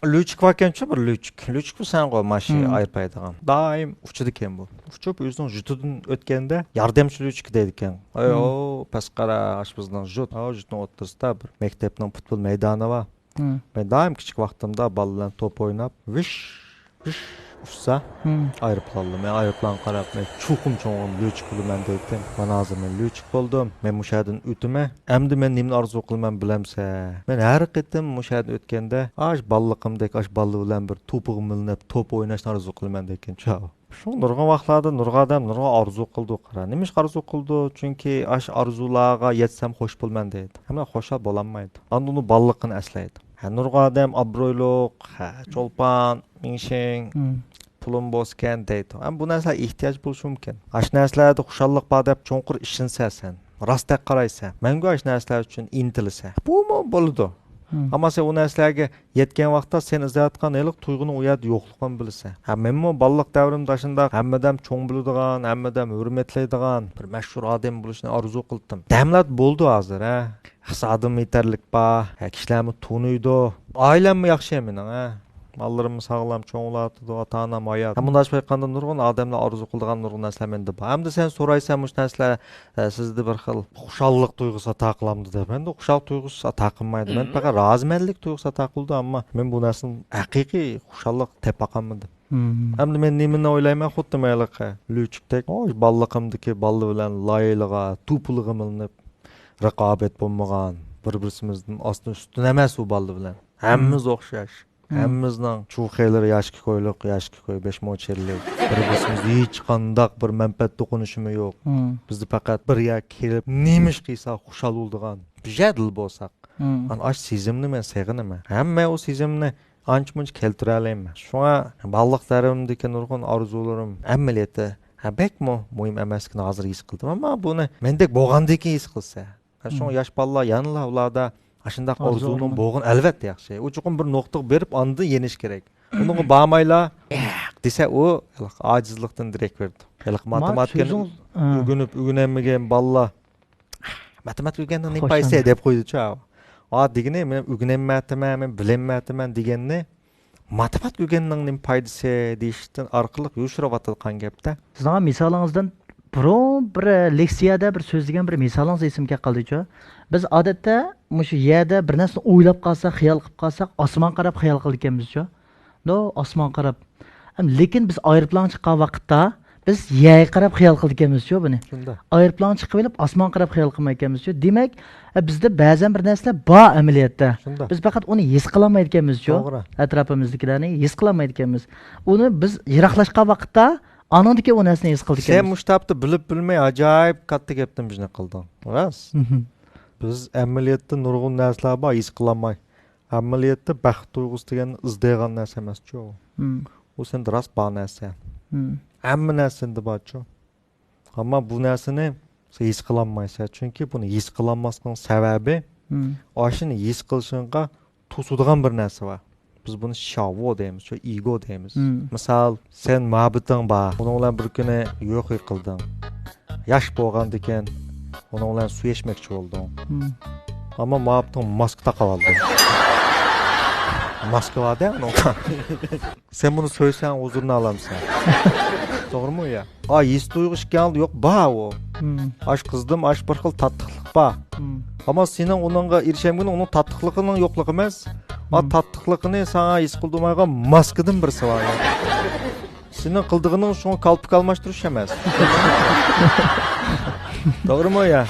لۈچۈك باركەنچۇ، بىر لۈچۈك. لۈچۈك بىلسەڭغۇ، ماشىنا ئايرىپ بايدىغان. دائىم ئۇچىدىكەن بۇ. ئۇچۇپ ئۆزىنىڭ ژۇتىدىن ئۆتكەندە ياردەمچى لۈچۈك دەيدىكەن. ئەي، ئو، پەسقەرە، ئاشپۇزنىڭ ژۇت. ئا، ژۇتنىڭ ئوتتۇرىسىدا بىر مەكتەپنىڭ پۇتبول مەيدانى بار. مەن دائىم كىچىك ۋاقتىمدا بالىلار بىلەن توپ ئويناپ، ۋىش، ۋىش ئۇچسا، ئايروپىلانلا، مەن ئايروپىلانغا قاراپ، مەن چوقۇم چوڭ بولۇپ لۈچۈك بولىمەن دەيتتىم. مانا ھازىر مەن لۈچۈك بولدۇم، مەن مۇشۇ يەردىن ئۆتىمەن. ئەمدى مەن نېمىنى ئارزۇ قىلىمەن بىلەمسەن؟ مەن ھەر قېتىم مۇشۇ يەردىن ئۆتكەندە، ئاش بالىلىقىمدەك ئاش بالىلار بىلەن بىر توپىغا مىلىنىپ، توپ ئويناشنى ئارزۇ قىلىمەن دەيتتىم. شۇ نۇرغۇن ۋاقىتلاردا نۇرغۇن ئادەم نۇرغۇن ئارزۇ قىلىدۇ، قارا. نېمىشقا ئارزۇ قىلىدۇ؟ چۈنكى ئاش ئارزۇلارغا يەتسەم خوش بولىمەن دەيدۇ. ئەمما خۇشال بولالمايدۇ. ئاندىن ئۇنىڭ بالىلىقىنى ئەسلەيدۇ. ھە، نۇرغۇن ئادەم ئابرۇيلۇق، ھە، چولپان، مىڭشىڭ، پۇلۇم بولسىكەن دەيدۇ. ئەمما بۇ نەرسىلەر ئېھتىياج بولۇشى مۇمكىن. ئاشۇ نەرسىلەردە خۇشاللىق بار دەپ چوڭقۇر ئىشىنسە سەن، راستەك قارايسەن، مەڭگۈ ئاشۇ نەرسىلەر ئۈچۈن ئىنتىلىسەن، بۇمۇ بولىدۇ. ئەمما سەن ئۇ نەرسىلەرگە يەتكەن ۋاقىتتا سەن ئىزدەۋاتقان ھېلىقى تۇيغۇنىڭ ئۇ يەردە يوقلۇقىنى بىلىسەن. ھە، مەنمۇ بالىلىق دەۋرىمدە ئاشۇنداق ھەممە ئادەم چوڭ بىلىدىغان، ھەممە ئادەم ھۆرمەتلەيدىغان بىر مەشھۇر ئادەم بولۇشنى ئارزۇ قىلدىم. دەملەر بولدى ھازىر، ھە. ئىقتىسادىم يېتەرلىك بار، ھە، كىشىلەرمۇ تونۇيدۇ. ئائىلەممۇ ياخشى مېنىڭ، ھە. بالىلىرىم ساغلام، چوڭلاۋاتىدۇ، ئاتا-ئانام ھايات. ھە، مۇنداق ئېيتقاندا نۇرغۇن ئادەملەر ئارزۇ قىلىدىغان نۇرغۇن نەرسىلەر مەندە بار. ئەمدى سەن سورايسەن مۇشۇ نەرسىلەر، ئە، سىزدە بىر خىل خۇشاللىق تۇيغۇسى ئاتا قىلامدۇ دەپ. مەندە خۇشاللىق تۇيغۇسى ئاتا قىلمايدۇ. مەن پەقەت رازىمەنلىك تۇيغۇسى ئاتا قىلىدۇ، ئەمما مەن بۇ نەرسىدىن ھەقىقىي خۇشاللىق تېپىۋالالمىدىم. ئەمدى مەن نېمىنى ئويلايمەن؟ خۇددى مەن ھېلىقى لۈچۈكتەك، ئوي، بالىلىقىمدىكى بالىلار بىلەن لايلىغا، توپىلىغا مىلىنىپ، رىقابەت بولمىغان، بىر-بىرسىمىزدىن ئاستىن-ئۈستۈن ئەمەس ئۇ بالىلار بىلەن. ھەممىمىز ئوخشاش. ھەممىمىزنىڭ چۇخېلىرى ياشكى كويلۇق، ياشكى كوي، بەش موچەنلىك. بىر-بىرسىمىزگە ھېچقانداق بىر مەنپەئەت توقۇنۇشىمۇ يوق. بىزدە پەقەت بىر يەرگە كېلىپ، نېمە ئىش قىلساق خۇشال بولىدىغان، بىر يەردىلا بولساق. ئانا ئاشۇ سېزىمنى مەن سېغىنىمەن. ھەم مەن ئۇ سېزىمنى ئانچە-مۇنچە كەلتۈرەلەيمەن. شۇڭا بالىلىق دەۋرىمدىكى نۇرغۇن ئارزۇلىرىم ئەمەلىيەتتە، ھە، بەكمۇ مۇھىم ئەمەسلىكىنى ھازىر ھېس قىلدىم. ئەمما بۇنى مەندەك بولغاندىن كېيىن ھېس قىلسا. ھە، شۇڭا ياش بالىلار يەنىلا ئۇلاردا ئاشۇنداق ئارزۇ ئارزۇنىڭ بولغىنى. بولغىنى ئەلۋەتتە ياخشى. ئۇ چوقۇم بىر نۇقتىغا بېرىپ ئاندىن يېنىش كېرەك. ئۇنىڭغا بارمايلا، ياق دېسە ئۇ ھېلىقى ئاجىزلىقتىن دېرەك بېرىدۇ. ھېلىقى ما ماتېماتىكىنى سۆزىڭىز، ھە. ئۆگىنىپ، ئۆگىنەلمىگەن بالىلار ماتېماتىكا ئۆگەننىڭ نېمە پايدىسى دەپ قويدىچۇ. ئا دېگىنى، مەن ئۆگىنەلمەيتىمەن، مەن بىلەلمەيتىمەن دېگەننى ماتېماتىكا ئۆگەننىڭ نېمە پايدىسى دېيىشتىن ئارقىلىق يوشۇرۇۋاتىدىغان گەپتە. سىزنىڭ مىسالىڭىزدىن بۇرۇن بىر لېكسىيەدە بىر سۆزلىگەن بىر مىسالىڭىز ئېسىمگە كەپ قالدىچۇ. بىز ئادەتتە مۇشۇ يەردە بىر نەرسىنى ئويلاپ قالساق، خىيال قىلىپ قالساق، ئاسمانغا قاراپ خىيال قىلىدىكەنمىزچۇ. نو، ئاسمانغا قاراپ. ئەم، لېكىن بىز ئايروپىلانغا چىققان ۋاقىتتا، بىز يەرگە قاراپ خىيال قىلىدىكەنمىزچۇ بۇنى. شۇنداق. ئايروپىلانغا چىقىۋېلىپ، ئاسمانغا قاراپ خىيال قىلمايدىكەنمىزچۇ. دېمەك، ئە، بىزدە بەزەن بىر نەرسىلەر بار ئەمەلىيەتتە. شۇنداق. بىز پەقەت ئۇنى ھېس قىلالمايدىكەنمىزچۇ. توغرا. ئەتراپىمىزدىكىلەرنى ھېس قىلالمايدىكەنمىز. ئۇنى بىز يىراقلاشقان ۋاقىتتا، ئانىڭدىكى ئۇ نەرسىنى ھېس سەن قىلىدىكەنمىز. مۇشۇ تاپتا بىلىپ بىلمەي ئاجايىپ كاتتا گەپنى بىزنى قىلدىڭ. راست. مھم. بىز ئەمەلىيەتتە نۇرغۇن نەرسىلەر بار، ھېس قىلالماي. ئەمەلىيەتتە بەخت تۇيغۇسى دېگەن ئىزدەيدىغان نەرسە ئەمەسچۇ. مم. ئۇ سەندە راست بار نەرسە. مم. ھەممە نەرسە سەندە بارچۇ. ئەمما بۇ نەرسىنى سەن ھېس قىلالمايسەن، چۈنكى بۇنى ھېس قىلالماسلىقنىڭ سەۋەبى، مم. ئاشۇنى ھېس قىلىشىڭغا توسىدىغان بىر نەرسە بار. بىز بۇنى شياۋو دەيمىز، شۇ ئىگو دەيمىز. مم. مىسال، سەن مۇھەببىتىڭ بار، ئۇنىڭ بىلەن بىر كۈنى يوخۇي قىلدىڭ. ياش بولغاندىكىن ئۇنىڭ بىلەن سۈيەشمەكچى بولدۇڭ. مم. ئەمما مۇھەببىتىڭ ماسكا تاقىۋالدى. ماسكا بار-دە ئۇنىڭدا. سەن بۇنى سۆيسەڭ ھۇزۇرنى ئالامسەن. توغرىمۇ يا؟ ئا، ھېس تۇيغۇ ئىككىڭلاردا يوق، بار ئۇ. مم. ئاش قىزدىمۇ ئاش بىر خىل تاتلىقلىق بار. مم. ئەمما سېنىڭ ئۇنىڭغا ئېرىشەلمىگىنىڭ ئۇنىڭ تاتلىقلىقىنىڭ يوقلۇقى ئەمەس. ئا، مم. تاتلىقلىقىنى ساڭا ھېس قىلدۇرمايدىغان ماسكىدىن بىرسى بار. سېنىڭ قىلىدىغىنىڭ شۇڭا كالپۇك ئالماشتۇرۇش ئەمەس. توغرىمۇ يا؟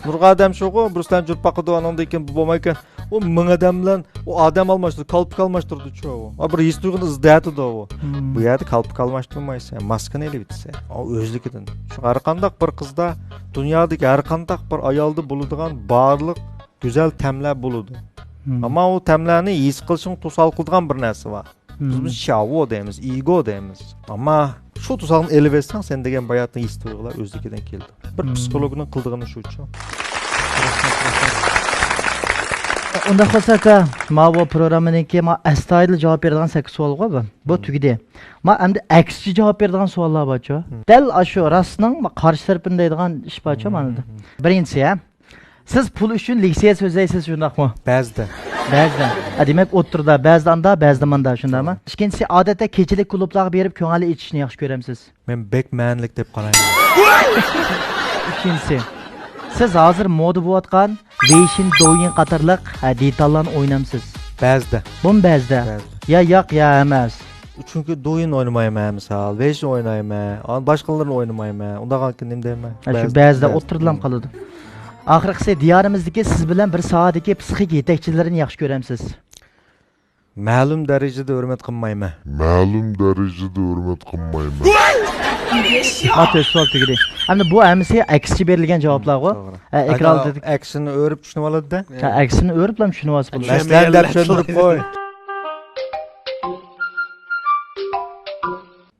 نۇرغۇن ئادەم شۇغۇ، بىرسىلەرنى جۈرۈپ باقىدۇ، ئانىڭدىن كېيىن بۇ بولمايكەن. ئۇ مىڭ ئادەم بىلەن ئۇ ئادەم ئالماشتۇرىدۇ، كالپۇك ئالماشتۇرىدۇچۇ ئۇ. ئا، بىر ھېس تۇيغۇنى ئىزدەۋاتىدۇ ئۇ. مم. بۇ يەردە كالپۇك ئالماشتۇرمايسەن، ماسكىنى ئېلىۋېتىسەن. ئۇ ئۆزلۈكىدىن. شۇڭا ھەر قانداق بىر قىزدا، دۇنيادىكى ھەر قانداق بىر ئايالدا بولىدىغان بارلىق گۈزەل تەملەر بولىدۇ. مم. ئەمما ئۇ تەملەرنى ھېس قىلىشىڭ توسال قىلىدىغان بىر نەرسە بار. بىز بۇنى شياۋو دەيمىز، ئىگو دەيمىز. ئەمما شۇ توسالغۇنى ئېلىۋەتسەڭ، سەن دېگەن باياتىن ھېس تۇيغۇلار ئۆزلۈكىدىن كېلىدۇ. بىر پسىخولوگنىڭ قىلىدىغىنى شۇچۇ. ئۇنداق بولسا، ئاكا، ماۋۇ پروگراممىنىڭكى ما ئەستايىدىل جاۋاب بېرىدىغان سەككىز سوئال بار بۇ. بۇ تۈگىدى. ما ئەمدى ئەكسىچە جاۋاب بېرىدىغان سوئاللار بارچۇ. دەل ئاشۇ راستنىڭ ما قارشى تەرىپىنى دەيدىغان ئىش بارچۇ مانىدا. بىرىنچىسى، ھە؟ سىز پۇل ئۈچۈن لېكسىيە سۆزلەيسىز، شۇنداقمۇ؟ بەزىدە. بەزىدە. ھە، دېمەك، ئوتتۇرىدا، بەزىدە ئاندا، بەزىدە ماندا، شۇنداقمۇ؟ توغرا. ئىككىنچىسى، ئادەتتە كېچىلىك كۇلۇبلارغا بېرىپ كۆڭۈل ئېچىشنى ياخشى كۆرەمسىز؟ مەن بەك مەنىلىك دەپ قارايمەن. ئۈچىنچىسى، سىز ھازىر مودا بولۇۋاتقان ۋېيشىن، دويىن قاتارلىق، ھە، دېتاللارنى ئوينامسىز؟ بەزىدە. بۇمۇ بەزىدە. بەزىدە. يا ياق، يا ئەمەس. چۈنكى دويىن ئوينىمايمەن، مىسال، ۋېيشىن ئوينايمەن، ئان-، باشقىلىرىنى ئوينىمايمەن. ئۇنداق ئىكەن، نېمە دەيمەن؟ ھە، شۇ بەزىدە، بەزىدە بەزىدە. ئوتتۇرىدىلا قالىدۇ. ئاخىرقىسى، دىيارىمىزدىكى سىز بىلەن بىر ساھەدىكى پسىخىك يېتەكچىلىرىنى ياخشى كۆرەمسىز؟ مەلۇم دەرىجىدە ھۆرمەت قىلمايمەن. مەلۇم دەرىجىدە ھۆرمەت قىلمايمەن. ھە، تۆت سوئال تۈگىدى. ئەمدى بۇ ھەممىسى ئەكسىچە بېرىلگەن جاۋابلارغۇ. توغرا. ھە، ئېكران ئاكا ئەكسىنى ئۆرۈپ چۈشىنىۋالىدۇ-دە. ھە، ئەكسىنى ئۆرۈپلا چۈشىنىۋالسا بولىدۇ. مەسىلەن دەپ چۈشەندۈرۈپ قوي.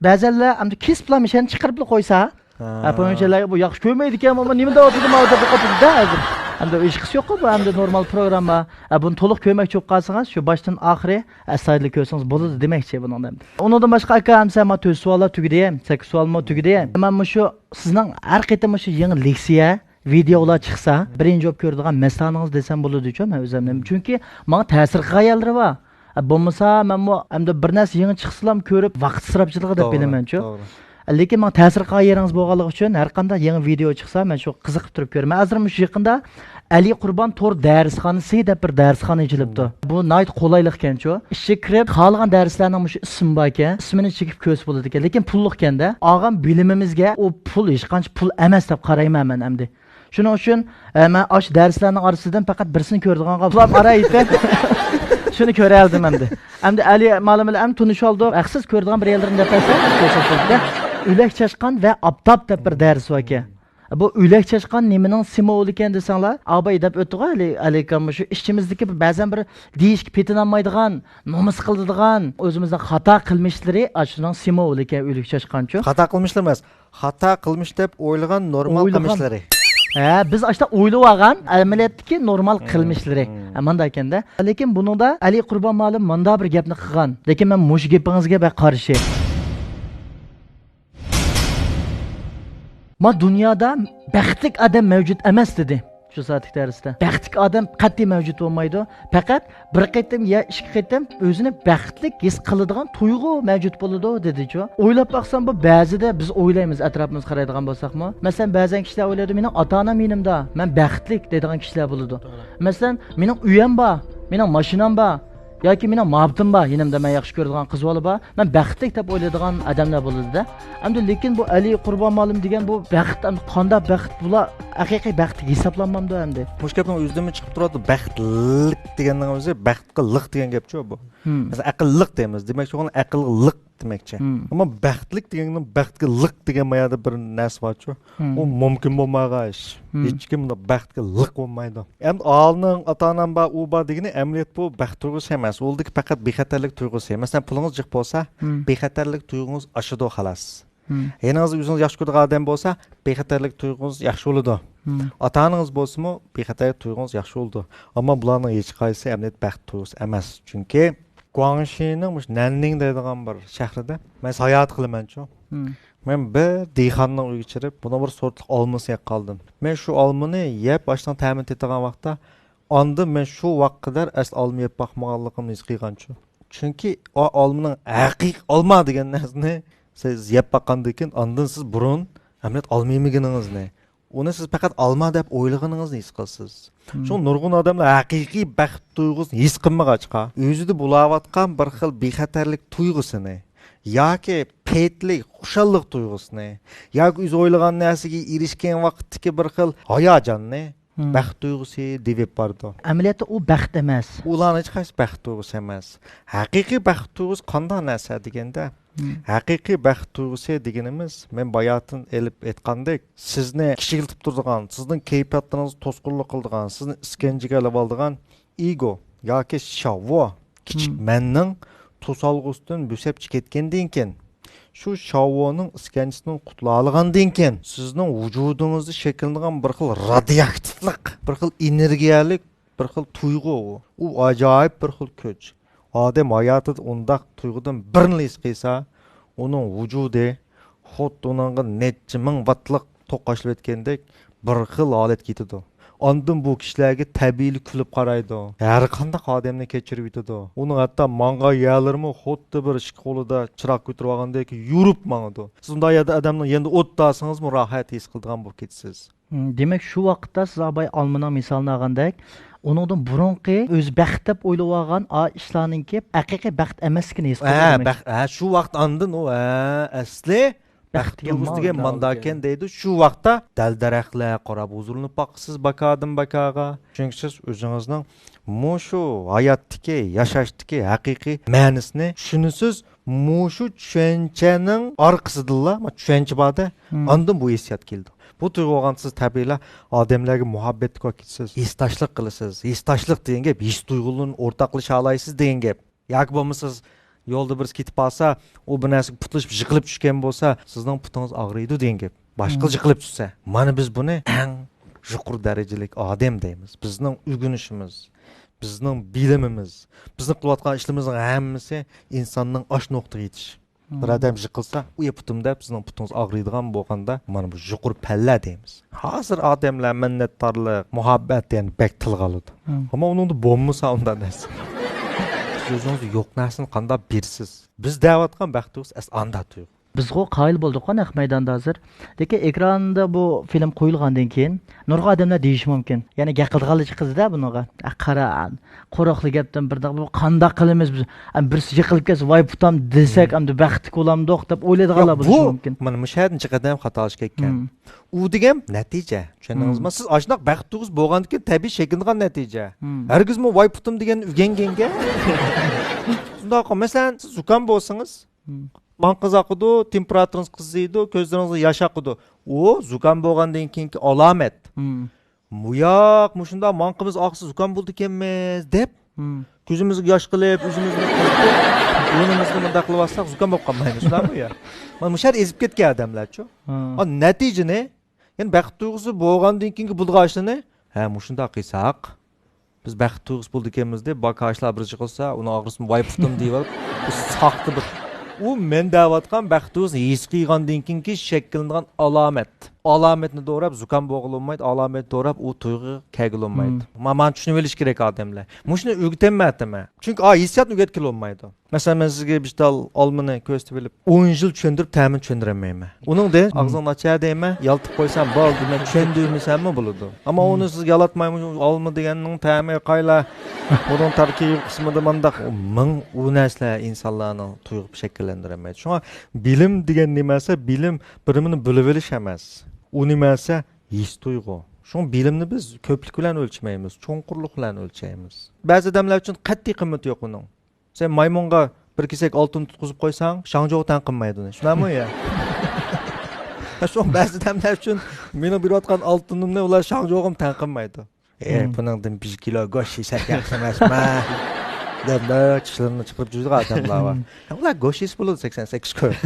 بەزەنلەر ئەمدى كېسىپلا مىشەنى چىقىرىپلا قويسا، ھە. ھە، پومېنچىلەرگە بۇ ياخشى كۆرمەيدىكەن، ئەمما نېمە دەۋاتىدۇ ماۋۇ دەپ قاپتۇ-دە ھازىر. ئەمدى ھېچقىسى يوققۇ بۇ، ئەمدى نورمال پروگرامما. ھە، بۇنى تولۇق كۆرمەكچى بولۇپ قالسىڭىز، شۇ باشتىن ئاخىرى ئەستايىدىل كۆرسىڭىز بولىدۇ دېمەكچى بۇنىڭدا. ئۇنىڭدىن باشقا ئاكا، ئەمسە ما تۆت سوئاللار تۈگىدى، سەككىز سوئالمۇ تۈگىدى. مەن مۇشۇ سىزنىڭ ھەر قېتىم مۇشۇ يېڭى لېكسىيە، ۋىدېئولار چىقسا، بىرىنچى بولۇپ كۆرىدىغان مەستانىڭىز دېسەم بولىدۇچۇ مەن ئۆزۈمنى. چۈنكى ماڭا تەسىر قىلغان يەرلىرى بار. ئە، بولمىسا مەنمۇ ئەمدى بىر نەرسە يېڭى چىقسىلام كۆرۈپ ۋاقىت ئىسراپچىلىقى دەپ توغرا، بىلىمەنچۇ. توغرا. لېكىن ماڭا تەسىر قىلغان يېرىڭىز بولغانلىقى ئۈچۈن ھەر قانداق يېڭى ۋىدېئو چىقسا مەن شۇ قىزىقىپ تۇرۇپ كۆرىمەن. ھازىر مۇشۇ يېقىندا ئەلى قۇربان تور دەرسخانىسى دەپ بىر دەرسخانا ئېچىلىپتۇ. بۇ ناھايىتى قولايلىقكەنچۇ. ئىچىگە كىرىپ خالىغان دەرسلەرنىڭ مۇشۇ ئىسمى باركەن، ئىسمىنى چېكىپ كۆرسە بولىدىكەن. لېكىن پۇللۇقكەندە. ئالغان بىلىمىمىزگە ئۇ پۇل ھېچقانچە پۇل ئەمەس دەپ قارايمەن مەن ئەمدى. شۇنىڭ ئۈچۈن، ئە، مەن ئاشۇ دەرسلەرنىڭ ئارىسىدىن پەقەت بىرسىنى كۆرىدىغانغا پۇلام ئارا ئىدى. شۇنى كۆرەلىدىم ئەمدى. ئەمدى ئەلى مالىم بىلەن ئەمدى تونۇشالدۇق. ھەقسىز كۆرىدىغان بىر يەرلىرىنى دەپ بەرسەم، كۆرسەتسەم. ئۆلەك چاشقان ۋە ئاپتاپ دەپ بىر دەرس باركەن. بۇ ئۆلەك چاشقان نېمىنىڭ سىمۋولى ئىكەن دېسەڭلار، ئاباي دەپ ئۆتتىغۇ ئەلى، ئەلى ئاكام، مۇشۇ ئىچىمىزدىكى بەزەن بىر دېيىشكە پېتىنالمايدىغان، نومۇس قىلىدىغان، ئۆزىمىزنىڭ خاتا قىلمىشلىرى ئاشۇنىڭ سىمۋولى ئىكەن، ئۆلەك چاشقانچۇ. خاتا قىلمىشلار ئەمەس، خاتا قىلمىش دەپ ئويلىغان نورمال ئويلىغان. قىلمىشلىرى. ھە، بىز ئاشۇنداق ئويلىۋالغان ئەمەلىيەتتىكى نورمال مم، قىلمىشلىرى. مم. ھە، مانداق ئىكەندە. لېكىن بۇنىڭدا ئەلى قۇربان مالىم ماندا بىر گەپنى قىلغان. لېكىن مەن مۇشۇ گېپىڭىزگە بەك قارشى. ما دۇنيادا بەختلىك ئادەم مەۋجۇت ئەمەس دېدى. شۇ سائەتلىك دەرستە. بەختلىك ئادەم قەتئىي مەۋجۇت بولمايدۇ. پەقەت بىر قېتىم يا ئىككى قېتىم ئۆزىنى بەختلىك ھېس قىلىدىغان تۇيغۇ مەۋجۇت بولىدۇ، دېدىچۇ. ئويلاپ باقسام، بۇ بەزىدە بىز ئويلايمىز، ئەتراپىمىزغا قارايدىغان بولساقمۇ. مەسىلەن، بەزەن كىشىلەر ئويلايدۇ، مېنىڭ ئاتا-ئانام يېنىمدا، مەن بەختلىك، دەيدىغان كىشىلەر بولىدۇ. توغرا. مەسىلەن، مېنىڭ ئۆيەم بار، مېنىڭ ماشىنام بار، ياكى مېنىڭ مابىتىم بار، يېنىمدا مەن ياخشى كۆرىدىغان قىز بالا بار، مەن بەختلىك دەپ ئويلايدىغان ئادەملەر بولىدۇ-دە. ئەمدى لېكىن بۇ ئەلى قۇربان مالىم دېگەن بۇ بەخت، ئەمدى قانداق بەخت؟ بۇلار ھەقىقىي بەختلىك ھېسابلانمامدۇ ئەمدى؟ مۇشۇ گەپنىڭ ئۆزىدىنمۇ چىقىپ تۇرىدۇ، بەختلىك دېگەننىڭ ئۆزى بەختكە لىق دېگەن گەپچۇ بۇ. ھىم. مەسىلەن، ئەقىللىق دەيمىز، دېمەكچى بولغىنى ئەقىلگە لىق دېمەكچى. ھىم. ئەمما بەختلىك دېگەننىڭ بەختكە لىق دېگەن ما يەردە بىر نەرسە بارچۇ. ھىم. ئۇ مۇمكىن بولمايدىغان ئىش. ھىم. ھېچكىم بۇنداق بەختكە لىق بولمايدۇ. ئەمدى ئالىنىڭ ئاتا-ئانام بار، ئۇ بار دېگىنى ئەمەلىيەت بۇ بەخت تۇيغۇسى ئەمەس. ئۇلدىكى پەقەت بىخەتەرلىك تۇيغۇسى. مەسىلەن، پۇلىڭىز جىق بولسا، ھىم. بىخەتەرلىك تۇيغۇڭىز ئاشىدۇ، خالاس. ھىم. يېنىڭىزدا ئۆزىڭىز ياخشى كۆرىدىغان ئادەم بولسا، بىخەتەرلىك تۇيغۇڭىز ياخشى بولىدۇ. ھىم. ئاتا-ئانىڭىز بولسىمۇ، بىخەتەرلىك تۇيغۇڭىز ياخشى بولىدۇ. ئەمما بۇلارنىڭ ھېچقايسىسى ئەمەلىيەت بەخت تۇيغۇسى ئەمەس. چۈنكى گۇاڭشىنىڭ مۇشۇ نەننىڭ دەيدىغان بىر شەھىرىدە مەن ساياھەت قىلىمەنچۇ. ھىم. مەن بىر دېھقاننىڭ ئۆيىگە چىقىپ، بۇنىڭ بىر سورتلۇق ئالمىسىنى يەپ قالدىم. مەن شۇ ئالمىنى يەپ، ئاشۇنىڭ تەمىنى تېتىغان ۋاقىتتا، ئاندىن مەن شۇ ۋاقىتقا قەدەر ئەسلى ئالما يەپ باقمىغانلىقىمنى ھېس قىلغانچۇ. چۈنكى ئۇ ئالمىنىڭ ھەقىقىي ئالما دېگەن نەرسىنى سىز يەپ باققاندىن كېيىن، ئاندىن سىز بۇرۇن ئەمەلىيەت ئالما يېمىگىنىڭىزنى، ئۇنى سىز پەقەت ئالما دەپ ئويلىغىنىڭىزنى ھېس قىلىسىز. مم. شۇڭا نۇرغۇن ئادەملەر ھەقىقىي بەخت تۇيغۇسىنى ھېس قىلمىغاچقا، ئۆزىدە بولاۋاتقان بىر خىل بىخەتەرلىك تۇيغۇسىنى ياكى پەيتلىك خۇشاللىق تۇيغۇسىنى ياكى ئۆزى ئويلىغان نەرسىگە ئېرىشكەن ۋاقىتتىكى بىر خىل ھاياجاننى مم. بەخت تۇيغۇسى دېيىپ بارىدۇ. ئەمەلىيەتتە ئۇ بەخت ئەمەس. ئۇلارنىڭ ھېچقايسىسى بەخت تۇيغۇسى ئەمەس. ھەقىقىي بەخت تۇيغۇسى قانداق نەرسە دېگەندە، مم. ھەقىقىي بەخت تۇيغۇسى دېگىنىمىز، مەن باياتىن ئېلىپ ئېيتقاندەك، سىزنى كىچىكلىتىپ تۇرىدىغان، سىزنىڭ كەيپىياتلىرىڭىزغا توسقۇنلۇق قىلىدىغان، سىزنى ئىسكەنجىگە ئېلىۋالىدىغان ئىگو ياكى شاۋۋو، كىچىك مم. مەننىڭ توسالغۇسىدىن بۆسۈپ چىقىپ كەتكەندىن كېيىن، شۇ شاۋۋونىڭ ئىسكەنجىسىدىن قۇتۇلالىغاندىن كېيىن، سىزنىڭ ۋۇجۇدىڭىزدا شەكىللىنىدىغان بىر خىل رادىيوئاكتىپلىق، بىر خىل ئېنېرگىيەلىك، بىر خىل تۇيغۇ ئۇ. ئۇ ئاجايىپ بىر خىل كۈچ. ئادەم ھاياتىدا ئۇنداق تۇيغۇدىن بىرنىلا ھېس قىلسا، ئۇنىڭ ۋۇجۇدى خۇددى ئۇنىڭغا نەچچە مىڭ ۋاتلىق توك قاچىلىۋەتكەندەك بىر خىل ھالەتكە كېتىدۇ. ئاندىن بۇ كىشىلەرگە تەبىئىيلا كۈلۈپ قارايدۇ. ھەر قانداق ئادەمنى كەچۈرۈۋېتىدۇ. ئۇنىڭ ھەتتا ماڭغان يەرلىرىمۇ خۇددى بىر ئىككى قولىدا چىراغ كۆتۈرۈۋالغاندەك يورۇپ ماڭىدۇ. سىز ئۇنداق يەردە ئادەمنىڭ يېنىدا ئولتۇرسىڭىزمۇ راھەت ھېس قىلىدىغان بولۇپ كېتىسىز. ھىم، دېمەك، شۇ ۋاقىتتا سىز ئاباي ئالمىنىڭ مىسالىنى ئالغاندەك، ئۇنىڭدىن بۇرۇنقى ئۆزى بەخت دەپ ئويلىۋالغان ئا ئىشلارنىڭكى ھەقىقىي بەخت ئەمەسلىكىنى ھېس قىلدى ھە، دېمەك. بەخ-، ھە، شۇ ۋاقىت ئاندىن ئۇ، ھە، ئەسلى بەخت بەخت دېگەن دېگەن مانا مانداكەن دەيدۇ. شۇ ۋاقىتتا دەل-دەرەخلەر قاراپ ھۇزۇرلىنىپ باقىسىز باكادىن باكاغا. چۈنكى سىز ئۆزىڭىزنىڭ مۇشۇ ھاياتتىكى، ياشاشتىكى ھەقىقىي مەنىسىنى چۈشىنىسىز. مۇشۇ چۈشەنچەنىڭ ئارقىسىدىنلا، ما، چۈشەنچە بار-دە، ھىم. ئاندىن بۇ ھېسسىيات كېلىدۇ. بۇ تۇيغۇ بولغاندا سىز تەبىئىيلا ئادەملەرگە مۇھەببەتلىك بولۇپ كېتىسىز. ھېسداشلىق قىلىسىز. ھېسداشلىق دېگەن گەپ ھېس تۇيغۇلىرىنى ئورتاقلىشالايسىز دېگەن گەپ. ياكى بولمىسا سىز يولدا بىرسى كېتىپ قالسا، ئۇ بىر نەرسىگە پۇتلىشىپ يىقىلىپ چۈشكەن بولسا، سىزنىڭ پۇتىڭىز ئاغرىيدۇ دېگەن گەپ. باشقا مم. يىقىلىپ چۈشسە. مانا بىز بۇنى ئەڭ يۇقىرى دەرىجىلىك ئادەم دەيمىز. بىزنىڭ ئۆگىنىشىمىز، بىزنىڭ بىلىمىمىز، بىزنىڭ قىلىۋاتقان ئىشلىرىمىزنىڭ ھەممىسى ئىنساننىڭ ئاشۇ نۇقتىغا يېتىشى. مم. بىر ئادەم يىقىلسا، ئۇ يە پۇتۇم دەپ، سىزنىڭ پۇتىڭىز ئاغرىيدىغان بولغاندا، مانا بۇ يۇقىرى پەللە دەيمىز. ھازىر ئادەملەر مىننەتدارلىق، مۇھەببەت دېگەننى بەك تىلغا ئالىدۇ. مم. ئەمما ئۇنىڭدا بولمىسا ئۇنداق نەرسە. سىز ئۆزىڭىزدە يوق نەرسىنى قانداق بېرىسىز؟ بىز دەۋاتقان بەخت تۇيغۇسى ئەسلى ئاندا تۇيغۇ. بىزغۇ قايىل بولدۇققۇ نەق مەيداندا ھازىر. لېكىن ئېكراندا بۇ فىلىم قويۇلغاندىن كېيىن نۇرغۇن ئادەملەر دېيىشى مۇمكىن. يەنى گەپ قىلىدىغانلار چىقىدۇ-دە بۇنىڭغا. ئە، قارا، قورۇقلۇق گەپتىن بىر داغ، بۇ قانداق قىلىمىز بىز؟ ئە، بىرسى يىقىلىپ كەتسە، ۋاي پۇتام دېسەك، مم. ئەمدى بەختلىك بولامدۇق دەپ ئويلايدىغانلار ياق، بولۇشى بۇ، مۇمكىن. مانا مۇشۇ يەردىن جىق ئادەم خاتالىشىپ كەتكەن. مم. ئۇ دېگەن نەتىجە. چۈشەندىڭىزمۇ؟ مم. سىز ئاشۇنداق بەخت تۇيغۇسى بولغاندىن كېيىن تەبىئىي شەكىللىنىدىغان نەتىجە. مم. ھەرگىزمۇ ۋاي پۇتۇم دېگەننى ئۆگەنگەنگە. شۇنداق، مەسىلەن، سىز زۇكام بولسىڭىز، مم. ماڭقىڭىز ئاقىدۇ، تېمپېراتۇرىڭىز قىزىيدۇ، كۆزلىرىڭىزدە ياش ئاقىدۇ. ئۇ زۇكام بولغاندىن كېيىنكى ئالامەت. مم. مۇياق، مۇشۇنداق ماڭقىمىز ئاقسا زۇكام بولىدىكەنمىز دەپ، مم. كۆزىمىزگە ياش قىلىپ، ئۆزىمىزنى قىزىتىپ، بۇرنىمىزنى مۇنداق قىلىۋاتساق زۇكام بولۇپ قالمايمىز، شۇنداقمۇ يا؟ مانا مۇشۇ يەردە ئېزىپ كەتكەن ئادەملەرچۇ. ھا. ئا، نەتىجىنى، يەنى بەخت تۇيغۇسى بولغاندىن كېيىنكى بولىدىغان ئىشلارنى، ھە، مۇشۇنداق قىلساق، بىز بەخت تۇيغۇسى بولىدىكەنمىز دەپ، باكاشلار بىر يىقىلسا، ئۇنىڭ ئاغرىسىمۇ ۋاي پۇتۇم دېيىۋېلىپ، بۇ ساختا بىر. ئۇ مەن دەۋاتقان بەخت تۇيغۇسىنى ھېس قىلغاندىن كېيىنكى شەكىللىنىدىغان ئالامەت. ئالامەتنى دوراپ زۇكام بولغىلى بولمايدۇ، ئالامەتنى دوراپ ئۇ تۇيغۇغا كەلگىلى بولمايدۇ. مم. ما-، مانا چۈشىنىۋېلىش كېرەك ئادەملەر. مۇشۇنى ئۆگىتەلمەيتتىم مەن. چۈنكى ئا ھېسسىياتنى ئۆگەتكىلى بولمايدۇ. مەسىلەن، مەن سىزگە بىر تال ئالمىنى كۆرسىتىۋېلىپ، ئون يىل چۈشەندۈرۈپ، تەمىنى چۈشەندۈرەلمەيمەن. ئۇنىڭدىن، مم. ئاغزىڭنى ئاچە دەيمەن، يالتىپ قويسام بولدى، مەن چۈشەندۈرمىسەممۇ بولىدۇ. ئەمما مم. ئۇنى سىز يالاتمايمۇ، ئالما دېگەننىڭ تەمى قايلا، بۇنىڭ تەركىبىي قىسمىدا مانداق، مىڭ ئۇ نەرسىلەر ئىنسانلارنىڭ تۇيغۇ شەكىللەندۈرەلمەيدۇ. شۇڭا بىلىم دېگەن نېمە دېسە، بىلىم بىر-بىرىنى بىلىۋېلىش ئەمەس. ئۇ نېمە دېسە، ھېس تۇيغۇ. شۇڭا بىلىمنى بىز كۆپلۈك بىلەن ئۆلچىمەيمىز، چوڭقۇرلۇق بىلەن ئۆلچەيمىز. بەزى ئادەملەر ئۈچۈن قەتئىي قىممىتى يوق ئۇنىڭ. سەن مايمۇنغا بىر كېسەك ئالتۇن تۇتقۇزۇپ قويساڭ، شاڭجوغا تەڭ قىلمايدۇ ئۇنى. شۇنداقمۇ يا؟ شۇڭا بەزى ئادەملەر ئۈچۈن مېنىڭ بېرىۋاتقان ئالتۇنۇمنى ئۇلار شاڭجوغىمۇ تەڭ قىلمايدۇ. ئى، مم. بۇنىڭدىن بىر كىلو گۆش يېسەك ياخشى ئەمەسمۇ؟ دەپ، چىشلىرىنى چىقىرىپ جۈرىدىغان ئادەملەر بار. مم. ئۇلار گۆش يېسە بولىدۇ، سەكسەن سەككىز كوي.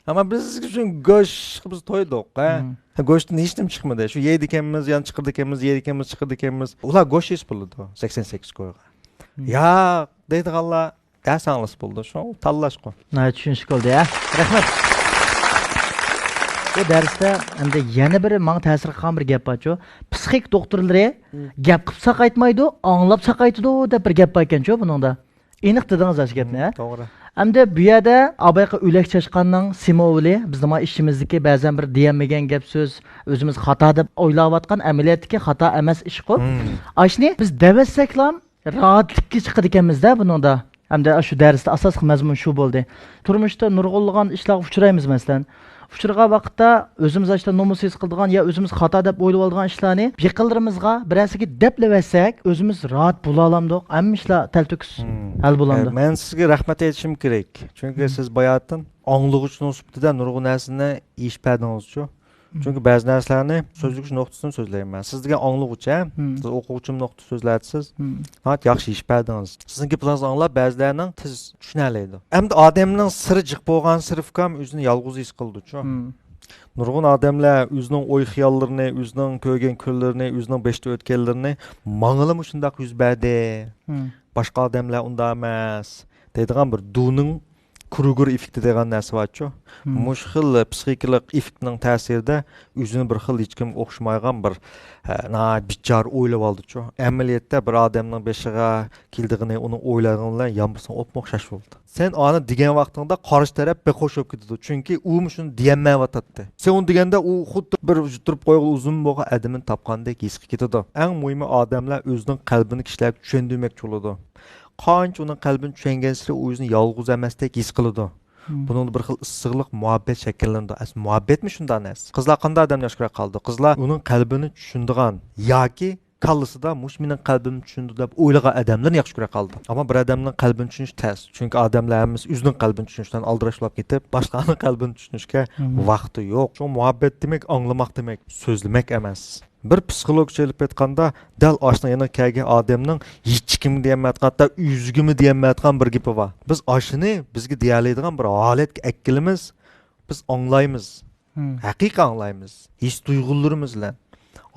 ئەمما بىز ئۈچۈن گۆش، بىز تويدۇق، ھە؟ مم. گۆشتىن ھېچنېمە چىقمىدى. شۇ يەيدىكەنمىز، يەنە چىقىرىدىكەنمىز، يەيدىكەنمىز، چىقىرىدىكەنمىز. ئۇلار گۆش يېسە بولىدۇ، سەكسەن سەككىز كويغا. مم. ياق دەيدىغانلار دەس ئاڭلىسا بولىدۇ، شۇ تاللاشقۇ. ناھايىتى چۈشىنىشلىك بولدى، ھە؟ رەھمەت. بۇ دەرستە ئەمدى يەنە بىر ماڭا تەسىر قىلغان بىر گەپ بارچۇ. پسىخىك دوختۇرلىرى مم. گەپ قىلىپ ساقايتمايدۇ، ئاڭلاپ ساقايتىدۇ دەپ بىر گەپ باركەنچۇ بۇنىڭدا. ئېنىق دېدىڭىز ئاشۇ گەپنى، مم، ھە؟ توغرا. ئەمدى بۇ يەردە ئابايقى ئۆلەك چاشقاننىڭ سىمۋولى، بىز نېمە ئىچىمىزدىكى بەزەن بىر دېيەلمىگەن گەپ سۆز، ئۆزىمىز خاتا دەپ ئويلاۋاتقان ئەمەلىيەتتىكى خاتا ئەمەس ئىشقۇ. مم. ئاشۇنى بىز دەۋەتسەكلا، راھەتلىككە چىقىدىكەنمىز-دە بۇنىڭدا. ھەمدە شۇ دەرستە ئاساسلىق مەزمۇن شۇ بولدى. تۇرمۇشتا نۇرغۇنلىغان ئىشلارغا ئۇچرايمىز، مەسىلەن. ئۇچرىغان ۋاقىتتا ئۆزىمىز ئاشتا نومۇس ھېس قىلىدىغان يا ئۆزىمىز خاتا دەپ ئويلىۋالىدىغان ئىشلارنى يېقىنلىرىمىزغا بىرەرسىگە دەپلىۋەتسەك، ئۆزىمىز راھەت بولالامدۇق؟ ھەممە ئىشلار تەلتۆكۈس ھەل بولامدۇ؟ مەن سىزگە رەھمەت ئېيتىشىم كېرەك. چۈنكى سىز باياتىن ئاڭلىغۇچىنىڭ سۈپىتىدە نۇرغۇن نەرسىنى يېشىپ بەردىڭىزچۇ. چۈنكى بەزى نەرسىلەرنى سۆزلىگۈچ نۇقتىسىدىن سۆزلەيمەن. سىز دېگەن ئاڭلىغۇچى، سىز ئوقۇغۇچىم نۇقتىسىدا سۆزلەۋاتىسىز. ناھايىتى ياخشى يېشىپ بەردىڭىز. سىزنىڭ گېپىڭىزنى ئاڭلاپ بەزىلەرنىڭ تېز چۈشىنەلەيدۇ. ئەمدى ئادەمنىڭ سىرى جىق بولغانسېرى ئۇكام ئۆزىنى يالغۇز ھېس قىلىدۇچۇ. نۇرغۇن ئادەملەر ئۆزىنىڭ ئوي خىياللىرىنى، ئۆزىنىڭ كۆرگەن كۈنلىرىنى، ئۆزىنىڭ بېشىدا ئۆتكەنلىرىنى ماڭىلا مۇشۇنداق يۈز بەردى. باشقا ئادەملەر ئۇنداق ئەمەس دەيدىغان بىر دۇنىڭ كروگېر ئېففېكتى دېگەن نەرسە بارچۇ. مۇشۇ خىل پسىخىكىلىق ئېففېكتنىڭ تەسىرىدە ئۆزىنى بىر خىل ھېچكىمگە ئوخشىمايدىغان بىر، ھە، ناھايىتى بىچارە ئويلاۋالدىچۇ. ئەمەلىيەتتە بىر ئادەمنىڭ بېشىغا كېلىدىغىنى ئۇنىڭ ئويلىغىنى بىلەن يانمىسىڭ ئوپمۇ ئوخشاش بولىدۇ. سەن ئانى دېگەن ۋاقتىڭدا قارشى تەرەپ بەك خوش بولۇپ كېتىدۇ. چۈنكى ئۇمۇ شۇنى دېيەلمەيۋاتاتتى. سەن ئۇنى دېگەندە ئۇ خۇددى بىر تۇرۇپ قويغىلى ئۇزۇن بولغان ئادىمىنى تاپقاندەك ھېس قىلىپ كېتىدۇ. ئەڭ مۇھىمى ئادەملەر ئۆزىنىڭ قەلبىنى كىشىلەرگە چۈشەندۈرمەكچى بولىدۇ. قانچە ئۇنىڭ قەلبىنى چۈشەنگەنسېرى ئۇ ئۆزىنى يالغۇز ئەمەستەك ھېس قىلىدۇ. بۇنىڭدا بىر خىل ئىسسىقلىق، مۇھەببەت شەكىللىنىدۇ. ئەسلى مۇھەببەتمۇ شۇنداق نەرسە. قىزلار قانداق ئادەمنى ياخشى كۆرۈپ قالىدۇ؟ قىزلار ئۇنىڭ قەلبىنى چۈشىنىدىغان ياكى كاللىسىدا مۇشۇ مېنىڭ قەلبىمنى چۈشىنىدۇ دەپ ئويلىغان ئادەملەرنى ياخشى كۆرۈپ قالىدۇ. ئەمما بىر ئادەمنىڭ قەلبىنى چۈشىنىش تەس. چۈنكى ئادەملەر ھەممىسى ئۆزىنىڭ قەلبىنى چۈشىنىش بىلەن ئالدىراش بولۇپ كېتىپ، باشقىلارنىڭ قەلبىنى چۈشىنىشكە ۋاقتى يوق. شۇڭا مۇھەببەت دېمەك ئاڭلىماق دېمەك، سۆزلىمەك ئەمەس. بىر پسىخولوگچە ئېلىپ ئېيتقاندا، دەل ئاشۇنىڭ يېنىغا كەلگەن ئادەمنىڭ ھېچكىمگە دېيەلمەيدىغان، ھەتتا ئۆزىگىمۇ دېيەلمەيدىغان بىر گېپى بار. بىز ئاشۇنى بىزگە دېيەلەيدىغان بىر ھالەتكە ئەكىلىمىز، بىز ئاڭلايمىز. ھەقىقىي ئاڭلايمىز. ھېس تۇيغۇلىرىمىز بىلەن.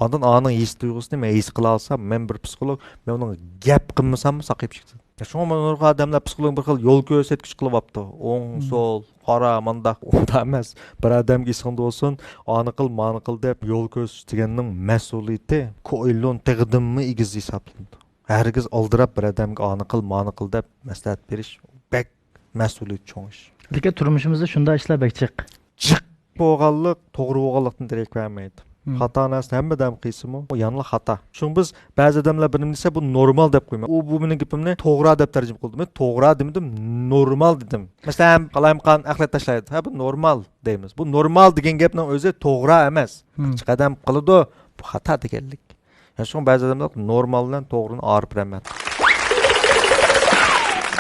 ئاندىن ئانىڭ ھېس تۇيغۇسىنى مەن ھېس قىلالىسام، مەن بىر پسىخولوگ، مەن ئۇنىڭغا گەپ قىلمىساممۇ ساقىيىپ چىقتى. شۇڭا مانا نۇرغۇن ئادەملەر پسىخولوگ بىر خىل يول كۆرسەتكۈچ قىلىۋاپتۇ. ئوڭ، سول، قارا، مانداق، ئۇنداق ئەمەس. بىر ئادەمگە ئېسىڭدە بولسۇن، ئانى قىل، مانى قىل دەپ يول كۆرسىتىش دېگەننىڭ مەسئۇلىيىتى كوئېللون تېغىدىنمۇ ئېگىز ھېسابلىنىدۇ. ھەرگىز ئالدىراپ بىر ئادەمگە ئانى قىل، مانى قىل دەپ مەسلىھەت بېرىش بەك مەسئۇلىيىتى چوڭ ئىش. لېكىن تۇرمۇشىمىزدا شۇنداق ئىشلار بەك جىق. جىق بولغانلىق توغرا بولغانلىقتىن دېرەك بەرمەيدۇ. خاتا نەرسىنى ھەممە ئادەم قىلسىمۇ، ئۇ يەنىلا خاتا. شۇڭا بىز بەزى ئادەملەر بىر نېمە دېسە، بۇ نورمال دەپ قويىمەن. ئۇ بۇ مېنىڭ گېپىمنى توغرا دەپ تەرجىمە قىلدى. مەن توغرا دېمىدىم، نورمال دېدىم. مەسىلەن، قالايمىقان ئەخلەت تاشلايدۇ. ھە، بۇ نورمال دەيمىز. بۇ نورمال دېگەن گەپنىڭ ئۆزى توغرا ئەمەس. جىق ئادەم قىلىدۇ، بۇ خاتا دېگەنلىك. شۇڭا بەزى ئادەملەر نورمال بىلەن توغرىنى ئايرىپ بىلەلمەيدۇ.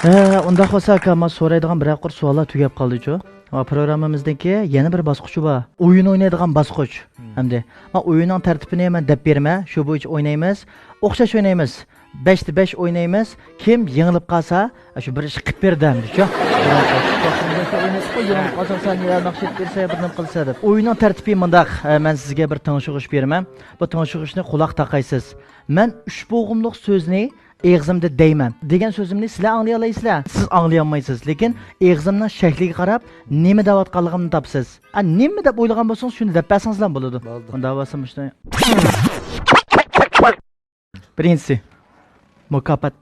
ھە، ئۇنداق بولسا ئاكا، مانا سورايدىغان بىرەر قۇر سوئاللار تۈگەپ قالدىچۇ. ۋە پروگراممىمىزنىڭكى يەنە بىر باسقۇچى بار. ئويۇن ئوينايدىغان باسقۇچ. ئەمدى، مانا ئويۇننىڭ تەرتىپىنى مەن دەپ بېرىمەن، شۇ بويىچە ئوينايمىز. ئوخشاش ئوينايمىز. بەشتە بەش ئوينايمىز. كىم يېڭىلىپ قالسا، شۇ بىر ئىش قىلىپ بېرىدۇ ئەمدىچۇ. يېڭىلىپ قالسا سەن يا ناخشا ئېيتىپ بېرىسەن، يا بىر نېمە قىلىسەن دەپ. ئويۇننىڭ تەرتىپى مۇنداق، مەن سىزگە بىر تىڭشىغۇچ بېرىمەن. بۇ تىڭشىغۇچنى قۇلاق تاقايسىز. مەن ئۈچ بوغۇملۇق سۆزنى ئېغىزىمدا دەيمەن. دېگەن سۆزۈمنى سىلەر ئاڭلىيالايسىلەر. سىز ئاڭلىيالمايسىز، لېكىن ئېغىزىمنىڭ شەكلىگە قاراپ نېمە دەۋاتقانلىقىمنى تاپىسىز. ئا، نېمە دەپ ئويلىغان بولسىڭىز، شۇنى دەپ بەرسىڭىزلا بولىدۇ. بولدى. ئۇنداق بولسا مۇشۇنى. بىرىنچىسى، مۇكاپات.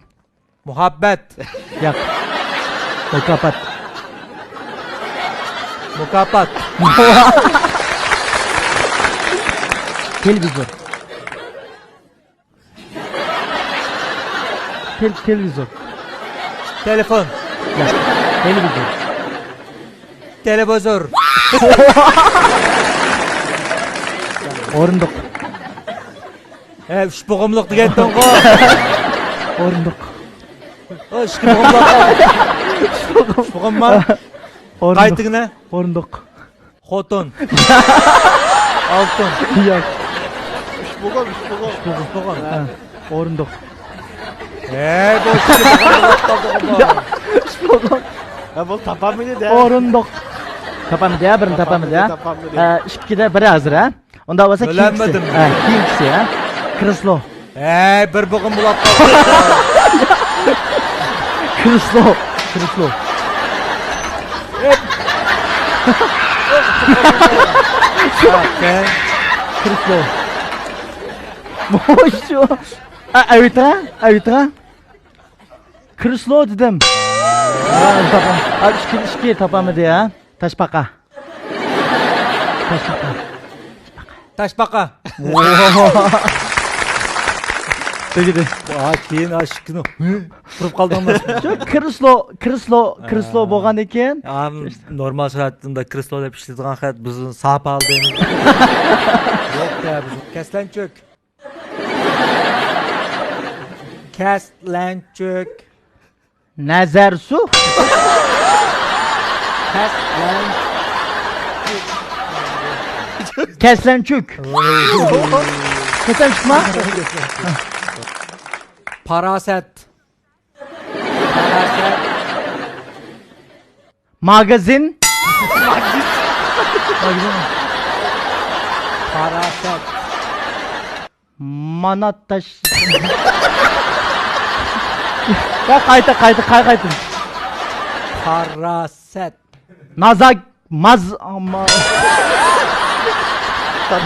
مۇھەببەت. ياق. مۇكاپات. مۇكاپات. تېلېۋىزور. تېل-، تېلېۋىزور. تېلېفون. ياق. تېلېۋىزور. تېلېۋىزور. ئورۇندۇق. ھە، ئۈچ بوغۇملۇق دېگەنتىڭغۇ. ئورۇندۇق. ئۇ ئىككى بوغۇملۇق. ئۈچ بوغۇمما؟ ئورۇندۇق. قايتىڭنى. ئورۇندۇق. خوتۇن. ئالتۇن. ياق. ئۈچ بوغۇم، ئۈچ بوغۇم. ئۈچ بوغۇم. ئۈچ بوغۇم. ھە. ئورۇندۇق. ھەي، بۇ ئىككى بوغۇم بولاپ قالدىغۇ بۇ. ياق، ئۈچ بوغۇم. ھە، بۇ تاپالمىدى دە. ئورۇندۇق. تاپالمىدى ھە، بىرنى تاپالمىدى. تاپالمىدى، تاپالمىدى. ھە، ئىككىدە بىر ھازىر ھە. ئۇنداق بولسا كېيىنكىسى. بۆلەلمىدىم. ھە، كېيىنكىسى ھە. كرېسلو. ھەي، بىر بوغۇم بولاپ قالدى. كرېسلو. كرېسلو. كرېسلو. شۇ. ئا، ئەۋېتىڭە، ئەۋېتىڭە. كرېسلو دېدىم. ھە، تاپام. ھە، ئىككى، ئىككى تاپالمىدى ھە. تاشپاقا. تاشپاقا. تاشپاقا. تۈگىدى. ھا، كېيىن ھا ئىككىنى تۇرۇپ قالدىڭمۇ؟ شۇ كرېسلو، كرېسلو، كرېسلو ھە. بولغاندىن كېيىن. ھا، نورمال شارائىتتا كرېسلو دەپ ئىشلىتىدىغان خەت بىز ساپا دەيمىز. يوق يا، بىز كەسلەنچۈك. كەسلەنچۈك. نەزەرسۇ. كەسلەن. كەسلەنچۈك. كەسلەنچۈكما؟ پاراسەت. پاراسەت. ماگازىن. ماگازىن. پاراسەت. مانات تاش. يا، قايتا، قايتا، قاي-، قايتا. پاراسەت. نازاك، ماز، ما-،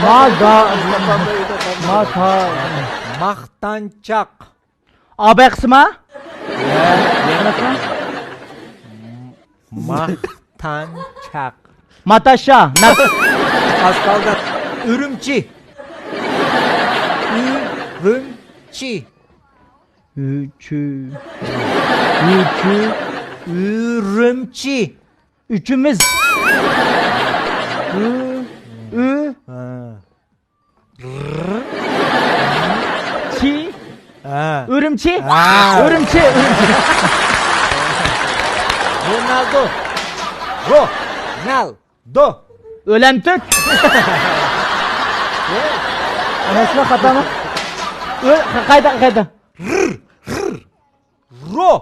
مازا-، ماتا-، ماختانچاق. ئابەي قىسما؟ ماختانچاق. ماتاشا، مات-، ئاز قالدى. ئۈرۈمچى. ئۈرۈمچى. ئۈچۈ-، ئۈچۈ-، ئۈرۈمچى. ئۈچىمىز. ئۈ-، ئۈ-، ھە. چى. ھە. ئۈرۈمچى. ھە. ئۈرۈمچى، ئۈرۈمچى. رونالدو. رونالدو. ئۆلەمتۈك. ئەمەسمۇ خاتامۇ؟ ئۆ-، قايتا، قايتا. رو.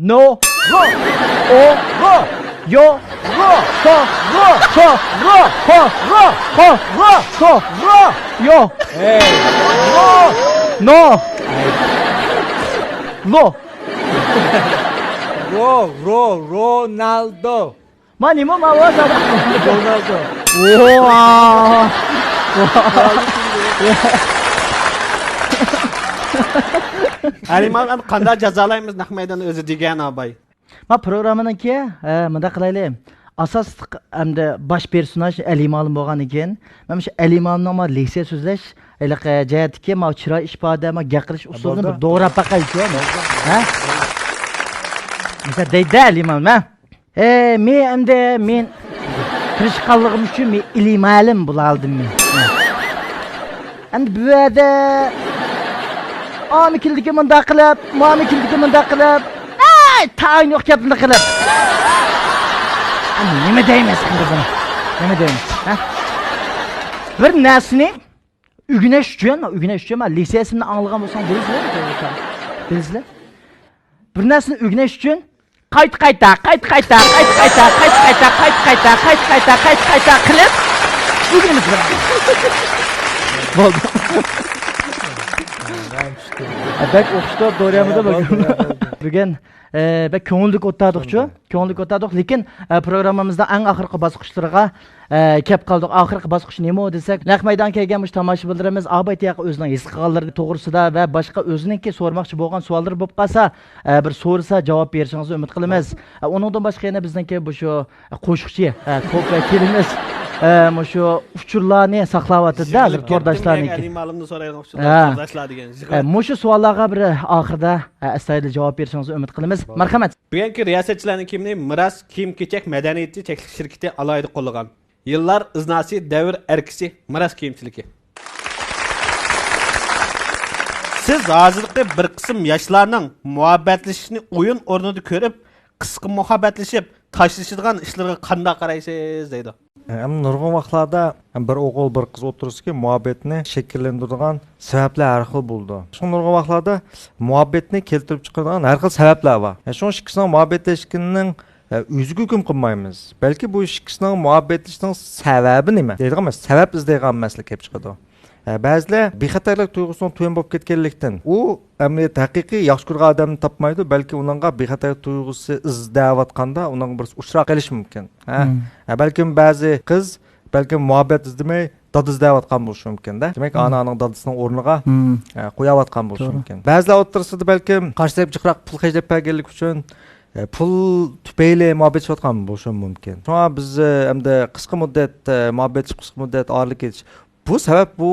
نو. رو. ئو. رو. يو. رو. سو. رو. سو. رو. خو. رو. خو. رو. خو. رو. يو. ئەي. رو. نو. ئەي. لو. رو. رو. رونالدو. ما نېمە ما ۋا زادا؟ رونالدو. ۋا. ئەلىمام، ئەمدى قانداق جازالايمىز نەق مەيداندا ئۆزى دېگەن ئاباي؟ ما پروگراممىنىڭكى، ھە، مۇنداق قىلايلى. ئاساسلىق ئەمدى باش پېرسوناژ ئەلىمالىم بولغاندىن كېيىن، مەن مۇشۇ ئەلىمالىمنىڭ ما لېكسىيە سۆزلەش ھېلىقى جەھەتتىكى ما چىراي ئىپادە، ما گەپ قىلىش ئۇسۇلىنى بىر دوراپ باقايچۇ. ھە؟ مىسال دەيدۇ ئەلىمالىم، ھە؟ ئە، مەن ئەمدى، مەن تىرىشقانلىقىم ئۈچۈن مەن ئىلىم ئالىم بولالىدىم مەن. ئەمدى بۇ يەردە ئامىكىلدىكى مۇنداق قىلىپ، مامىكىلدىكى مۇنداق قىلىپ، ئەي، تايىنى يوق گەپنى قىلىپ. ئەمدى نېمە دەيمىز ئەمدى بۇنى؟ نېمە دەيمىز؟ ھە؟ بىر نەرسىنى ئۆگىنىش ئۈچۈن، ئۆگىنىش ئۈچۈن، مانا لېكسىيەسىمنى ئاڭلىغان بولساڭ بىلىسىلەر، بىلىسىلەر. بىر نەرسىنى ئۆگىنىش ئۈچۈن قايتا، قايتا، قايتا، قايتا قىلىپ ئۆگىنىمىز. بولدى. بەك ئوخشىتىپ دوريامىدا بۈگۈن. بۈگۈن ئە، بەك كۆڭۈللۈك ئولتۇردۇقچۇ. كۆڭۈللۈك ئولتۇردۇق. لېكىن، ئە، پروگراممىمىزنىڭ ئەڭ ئاخىرقى باسقۇچلىرىغا، ئە، كەپ قالدۇق. ئاخىرقى باسقۇچ نېمە دېسەك، نەق مەيدانغا كەلگەن مۇشۇ تاماشىبىنلىرىمىز ئابايتى ھەققى ئۆزىنىڭ ھېس قىلغانلىرى توغرىسىدا ۋە باشقا ئۆزىنىڭكى سورىماقچى بولغان سوئاللىرى بولۇپ قالسا، ئە، بىر سورىسا جاۋاب بېرىشىڭىزنى ئۈمىد قىلىمىز. ئە، ئۇنىڭدىن باشقا يەنە بىزنىڭكى بۇ شۇ، ئە، قوشۇقچى، ئە، توپ ۋەكىلىمىز، ئە، مۇشۇ ئۇچۇرلارنى ساقلاۋاتىدۇ ھازىر تورداشلارنىڭكى. ئەلىمالىمنى سورايدىغان ئۇچۇرلار، ھە. تورداشلار دېگەن. ئە، مۇشۇ سوئاللارغا بىر ئاخىردا، ئە، ئەستايىدىل جاۋاب بېرىشىڭىزنى ئۈمىد قىلىمىز. مارھامەت. بۈگۈنكى رىياسەتچىلەرنىڭ كىيىمىنى مىراس كىيىم-كېچەك مەدەنىيىتى چەكلىك شىركىتى ئالاھىدە قوللىغان. يىللار ئىزناسى، دەۋر ئەركىسى، مىراس كىيىمچىلىكى. سىز ھازىرقى بىر قىسىم ياشلارنىڭ مۇھەببەتلىشىشنى ئويۇن ئورنىدا كۆرۈپ، قىسقا مۇھەببەتلىشىپ تاشلىشىدىغان ئىشلىرىغا قانداق قارايسىز؟ دەيدۇ. ئەمما نۇرغۇن ۋاقىتلاردا بىر ئوغۇل، بىر قىز ئوتتۇرىسىدىكى مۇھەببەتنى شەكىللەندۈرىدىغان سەۋەبلەر ھەر خىل بولىدۇ. شۇڭا نۇرغۇن ۋاقىتلاردا مۇھەببەتنى كەلتۈرۈپ چىقىرىدىغان ھەر خىل سەۋەبلەر بار. شۇڭا ئىككىسىنىڭ مۇھەببەتلەشكىنىنىڭ ئۆزىگە ھۆكۈم قىلمايمىز. بەلكى بۇ ئىككىسىنىڭ مۇھەببەتلىشىشىنىڭ سەۋەبى نېمە دەيدىغان، سەۋەب ئىزدەيدىغان مەسىلە كېلىپ چىقىدۇ. ئە، بەزىلەر بىخەتەرلىك تۇيغۇسىنىڭ تۆۋەن بولۇپ كەتكەنلىكتىن، ئۇ ئەمەلىيەتتە ھەقىقىي ياخشى كۆرگەن ئادەمنى تاپمايدۇ، بەلكى ئۇنىڭغا بىخەتەرلىك تۇيغۇسى ئىزدەۋاتقاندا ئۇنىڭغا بىرسى ئۇچراپ قېلىشى مۇمكىن. ھە؟ مم. ھە، بەلكىم بەزى قىز، بەلكىم مۇھەببەت ئىزدىمەي، دادا ئىزدەۋاتقان بولۇشى مۇمكىن-دە. دېمەك، مم. ئانا ئانىنىڭ دادىسىنىڭ ئورنىغا، مم. ئە، قويۇۋاتقان بولۇشى توغرا. مۇمكىن. بەزىلەر ئوتتۇرىسىدا بەلكىم قارشى تەرەپ جىقراق پۇل خەجلەپ بەرگەنلىكى ئۈچۈن، ئە، پۇل تۈپەيلى مۇھەببەتلىشىۋاتقان بولۇشى مۇمكىن. شۇڭا بىز، ئە، ئەمدى قىسقا مۇددەت، ئە، مۇھەببەتلىشىپ، قىسقا مۇددەت ئارىلىك كېتىش. بۇ سەۋەب، بۇ،